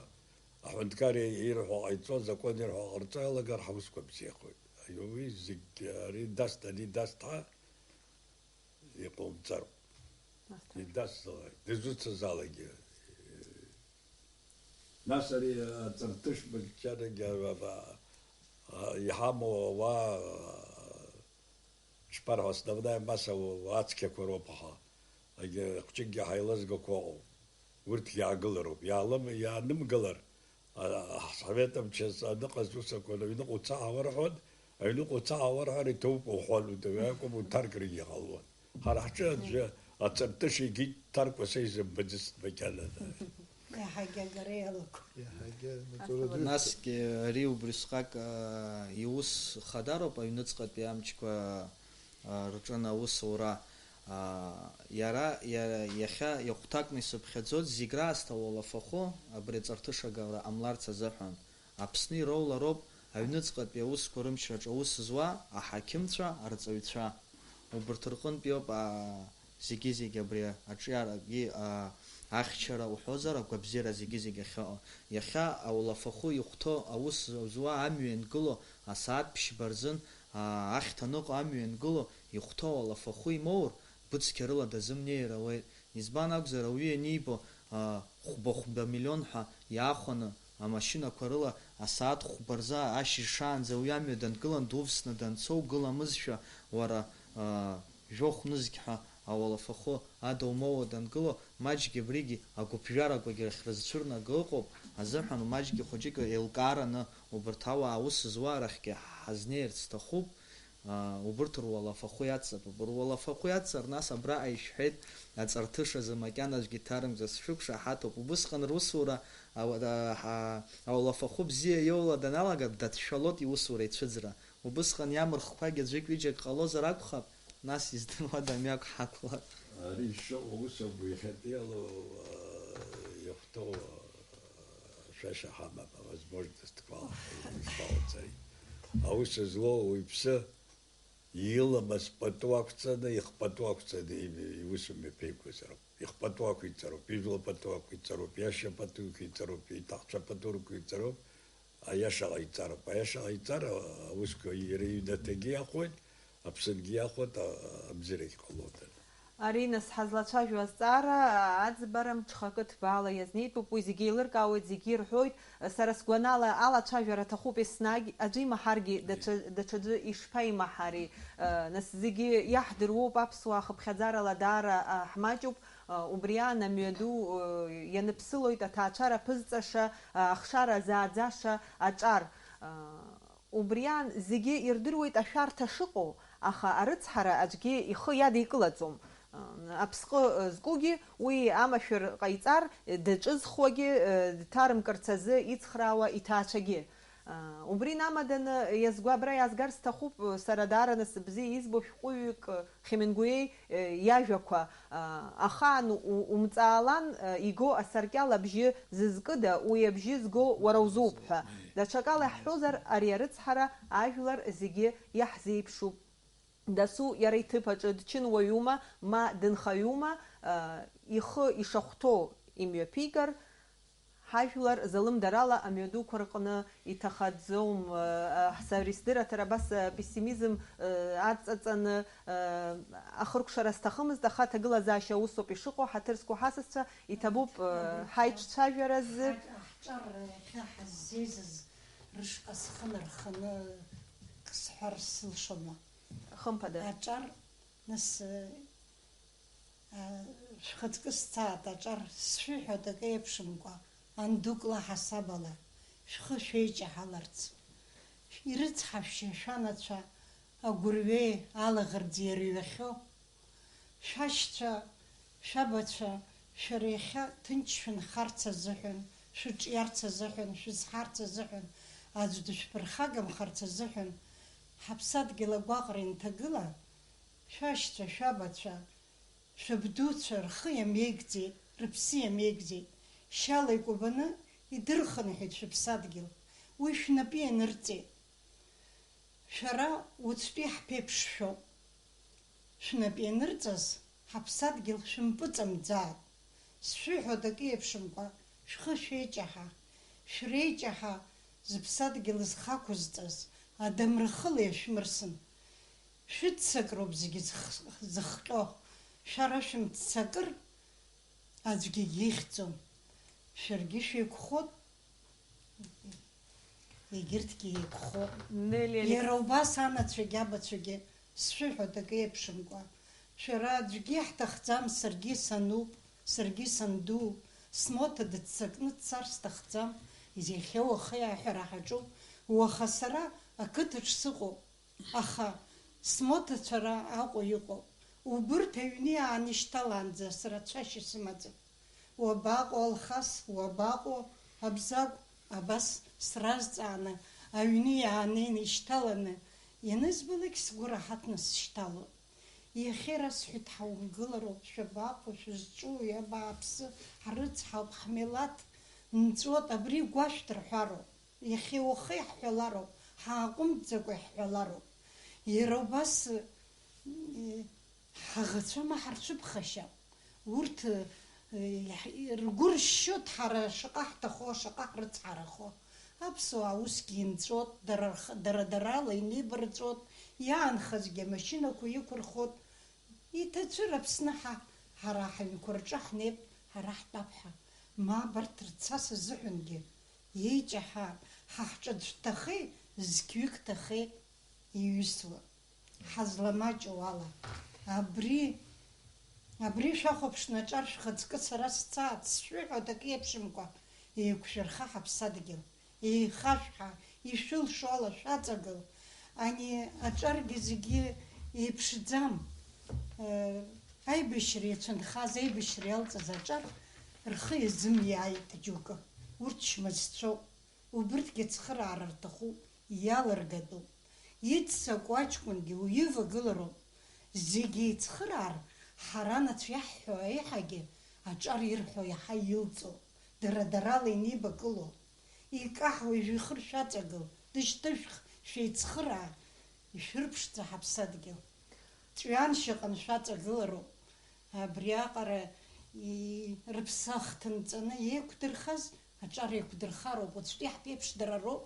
аҳәынҭқар ирҳәо ҟаиҵо, азакәан ирҳәо ҟарҵо иалагар, ҳусқәа бзиахоит. Уи зегь ари даст, ани даст ҳәа иҟоумҵароуп. Нас ҭаршә. Идасзалак, дызусҭазаалакгьы. Нас ари аҵарҭышә быхьчарагьы, а, а, А, иҳамоу ауаа, ишԥарҳәо, основная масса у-, ацқьақәа роуп, аха, егьа хәҷыкгьы ҳаилызгақәа ыҟоуп. Урҭгьы аагылароуп. Иаалым-, иаанымгылар, а, ҳсовет мчы аныҟаз ус акәын, аҩныҟа уца ҳауарҳәон, аҩныҟа уца ҳауарҳәар иҭоуп уҳәон, акәым уҭаркрагьы ҟалон. Ҳара ҳҿы аӡәы аҵарҭыша егьит, Ҭаркәа са изымбаӡацт макьана. Иаҳагьы агара иалагон. Иаҳагьы маҵура дуаҩ. Насгьы ари убри усҟак, аа, иус хадароуп, аҩныҵҟатәи амчқәа, аа, рҿын аусура. Аа, иара, иа-, иахьа ихәҭакны исыԥхьаӡоит, зегь раасҭа уалафахәы абри аҵарҭышагара ҟамларц азыҳәан. Аԥсны ироулароуп аҩныҵҟатәи аусқәа рымчраҿы аус зуа аҳақьымцәа, арҵаҩцәа. Убарҭ рҟынтәиоуп, аа, зегьы-зегь абри аҿиарагьы, аа, ахьчара уҳәозар, агәабзиара зегьы-зегь ахьыҟоу. Иахьа ауалафахәы ихәҭоу аус зуа амҩа иангыло асааҭ ԥшьба рзын, аа, ахьҭа ныҟәо амҩа иангыло ихәҭоу ауалафахәы имоур, быцқьа рыла дазымнеир ауеит. Избан акәзар, ауаҩы ианибо, аа, хәба-хәба миллион ҳәа иаахәаны, амашьынақәа рыла асааҭ хәба рзы ашьыжь шаанӡа уи амҩа данкылан, дувсны данцо, угыламызшәа, уара, аа, жәохә нызқь ҳәа ауалафахәы ада умоуа дангыло, маҷгьы абригьы агәыԥжәарақәагьы рахь рызцәырнаго ыҟоуп азыҳәан, маҷгьы хәыҷык еилкаараны убарҭ ауаа аус зуа рахьгьы ҳазнеирц сҭахуп. Аа, убырҭ руалафахәы иацҵатәуп. Руалафахәы иацҵар, нас абраҟа ишәҳәеит, аҵарҭышазы макьана аӡәгьы дҭарымкӡац, шәықәшаҳаҭуп. Убысҟан русура ауа-, а-, а-, ауалафахәы бзиа иоула даналага, дацәшәалоит иусура ицәыӡра. Убысҟан иамырхқәагьы аӡәык-ҩыџьак ҟалозар акәхап, нас издыруада мҩак ҳақәлар. Ари шыҟоу ус ауп, иахьатәиала, а, иахәҭоу, а, шәашьа ҳамам, авозможностқәа ишԥалҵари. Аус злоу уаҩԥсы иламыс пату ақәҵаны, ихпату ақәҵаны, и-, иусумҩаԥигозароуп. Ихпату ақәиҵароуп, ижәла пату ақәиҵароуп, иашьа пату ақәиҵароуп, иҭаацәа пату рықәиҵароуп, аиаша ҟаиҵароуп. Аиаша ҟаиҵар, аусқәа иара иҩнаҭагьы иахәоит, аԥсынгьы иахәоит, а-, абзиарагь ҟалоит. Ари, нас, ҳазлацәажәо азҵаара аӡбара мҽхакы ҭбаала иазнеитәуп, уи зегьы еилыркаауеит, зегьы ирҳәоит. Сара сгәанала, алацәажәара аҭахуп еснагь, аӡәы имаҳаргьы, даҽа, даҽаӡәы ишԥаимаҳари? Нас, зегьы иаҳдыруоуп, аԥсуаа хыԥхьаӡарала даара, а, ҳмаҷуп. А, убри аан амҩаду, а, ианыԥсылоит аҭаацәара ԥызҵаша, а, ахшара зааӡаша аҿар. А, Убри аан зегьы ирдыруеит ашәарҭа шыҟоу, аха арыцҳара аӡәгьы ихы иадикылаӡом. Аԥсҟы зкугьы уи амашәыр ҟаиҵар, даҿызхуагьы дҭарымкырц азы ицхраауа иҭаацәагьы. Убри инамаданы иазгәа-, абра иаазгар сҭахуп, сара даараны сыбзиа избо шәҟәыҩҩык Хемингуеи, э, иажәақәа, а, ахаан у-, умҵаалан, э, иго асаркьал абжьы зызкыда, уи абжьы зго уара узоуп ҳәа. Даҽакала иаҳҳәозар, ари арыцҳара, ажәлар зегьы иаҳзеиԥшуп. Дасу иара иҭыԥ аҿы дчынуаҩума, ма дынхаҩума, э, ихы ишахәҭоу имҩаԥигар, Ҳажәлар залымдарала амҩадуқәа рҟны иҭахаӡом, э, сара исдырраҭара абас, э, пессимизм, э, адҵаҵаны, э, ахыркәшара сҭахымызт, аха аҭагылазаашьа усоуп ишыҟоу, ҳаҭыр зқәу ҳасасцәа, иҭабуп, э, ҳаиҿцәажәаразы. Ҳаҿ-, ҳҿар иахьа ҳаззеизаз рышҟа схы нарханы сҳәар сылшома? Хымԥада. Аҿар, нас, э, Шәхаҵкы сцааит аҿар, сшәыҳәоит акы еиԥшымкәа, андукла ҳасабала, шәхы шәеиҷаҳаларц. Ирыцҳашәшьа шәанацәа, агәырҩеи алаӷырӡи ирҩахьоу. Шәашьцәа, шәабацәа, шәара иахьа ҭынч шәынхарц азыҳәан, шәыҿиарц азыҳәан, шәызҳарц азыҳәан, аӡә дышәԥырхагамхарц азыҳәан, ҳаԥсадгьыл агәаҟра инҭагыла, Шәашьцәа, шәабацәа, шәабдуцәа рхы иамеигӡеит, рыԥсы иамеигӡеит, шьала икәабаны идырхынҳәит шәыԥсадгьыл, уи шәнапы ианырҵеит. Шәара уаҵәтәи ҳԥеиԥш шәоуп. Шәнапы ианырҵаз, ҳаԥсадгьыл шәымпыҵамӡааит. Сшәыҳәоит акы еиԥшымкәа, шәхы шәеиҷаҳа, шәреиҷаҳа зыԥсадгьыл зхы ақәызҵаз, адамра хыла иашәмырсын. Шәыццакроуп зегьы зых-, зыхҟьо, шәара шәымццакыр, аӡәгьы егьихьӡом. Шәаргьы шәеиқәхоит. Егьырҭгьы еиқәхоуп. Нели Алекс- Иара убас анацәагьы абацәагьы, сшәыҳәоит акы еиԥшымкәа. Шәара аӡәгьы иаҳҭахӡам, саргьы сануп, саргьы сандууп, смоҭа дыццакны дцар сҭахӡам, иахьа уахеи аҳәара ҳаҿуп, уаха сара ақыҭаҿ сыҟоуп, аха смоҭацәа ара Аҟәа иҟоуп. Убырҭ аҩны иаанышьҭалаанӡа сара цәашьа сымаӡам. Уабаҟоу, Алхас, уабаҟоу, Абзагә? Абас сразҵааны, аҩны иаанеины ишьҭаланы, ианызбалак сгәы раҳаҭны сышьҭалоит. Иахьа ирасҳәеит, ҳаумгылароуп, шәабаҟоу, шәызҿу, иабааԥсы, ҳрыцҳауп, ҳмилаҭ нҵәот, абри гәашәҭ рҳәароуп. Иахьеи уахеи ҳҳәалароуп, ҳааҟәымҵӡакәа иҳҳәалароуп. Иара убас, э, ҳаӷацәа ма ҳарцәыԥхашьап. Урҭ, э, иаҳ-, ргәы ршьшьоит ҳара шаҟа ҳҭахо, шаҟа ҳрыцҳарахо. Аԥсуаа усгьы инҵәот, дара рх-, дара-дарала инеибарҵәот, иаанхазгьы амашьынақәа иқәырхот. Иҭацәыр Аԥсны ҳа, ҳара ҳаҩнқәа рҿы ҳнеип, ҳара ҳтәап ҳәа. Ма абарҭ рцас азыҳәангьы еиҷаҳа, ҳа ҳҿы аӡә дҭахеи, зқьҩык дҭахеи, иҩысуа, ҳазламаҷу ала. Абри, абри шәахәаԥшны аҿар шәхаҵкы сара сцааит, сшәыҳәоит акы еиԥшымкәа, еиқәшәырха ҳаԥсадгьыл. Еихашәҳа, ишәылшо ала шәаҵагыл. Ани аҿаргьы зегьы еиԥшӡам. Э, аибашьра иацәынхаз, аибашьра иалҵыз аҿар рхы иазымиааит џьоукы. Урҭ шьмазцәоуп. Убырҭгьы ацхыраара рҭахуп, иалыргатәуп. Иццакуа аҷкәынгьы уивагылароуп. Зегьы еицхыраар, ҳара анацәа иаҳҳәо аиҳагьы аҿар ирҳәо иаҳа илҵоуп. Дара-дарала инеибакыло. Икаҳуа ижәихыр шәаҵагыл, дышьҭышәх, шәеицхыраа, ишәырԥшӡа ҳаԥсадгьыл. Ҵәҩаншьаҟа шәаҵагылароуп. Абриаҟара и-, рыԥсы ахҭынҵаны еиқәдырхаз, аҿар еиқәдырхароуп, уаҵәтәи ҳԥеиԥш дара роуп.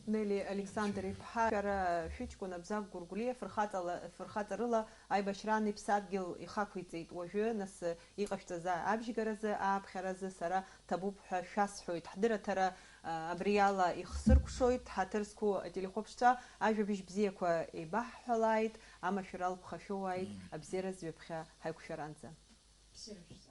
Нели Александр-иԥҳа, шәара шәыҷкәын Абзагә Гәыргәлиа фырхаҵала, фырхаҵарыла аибашьраан иԥсадгьыл ихақәиҵеит. Уажәы, нас, иҟашәҵаз абжьгаразы, ааԥхьаразы сара ҭабуп ҳәа шәасҳәоит. Ҳдырраҭара, а, абри ала ихсыркәшоит. Ҳаҭыр зқәу ателехәаԥшцәа, ажәабжь бзиақәа еибаҳҳәалааит, амашәыр алԥха шәоуааит, абзиараз ҩаԥхьа ҳаиқәшәаранӡа. Бзиара шәзы.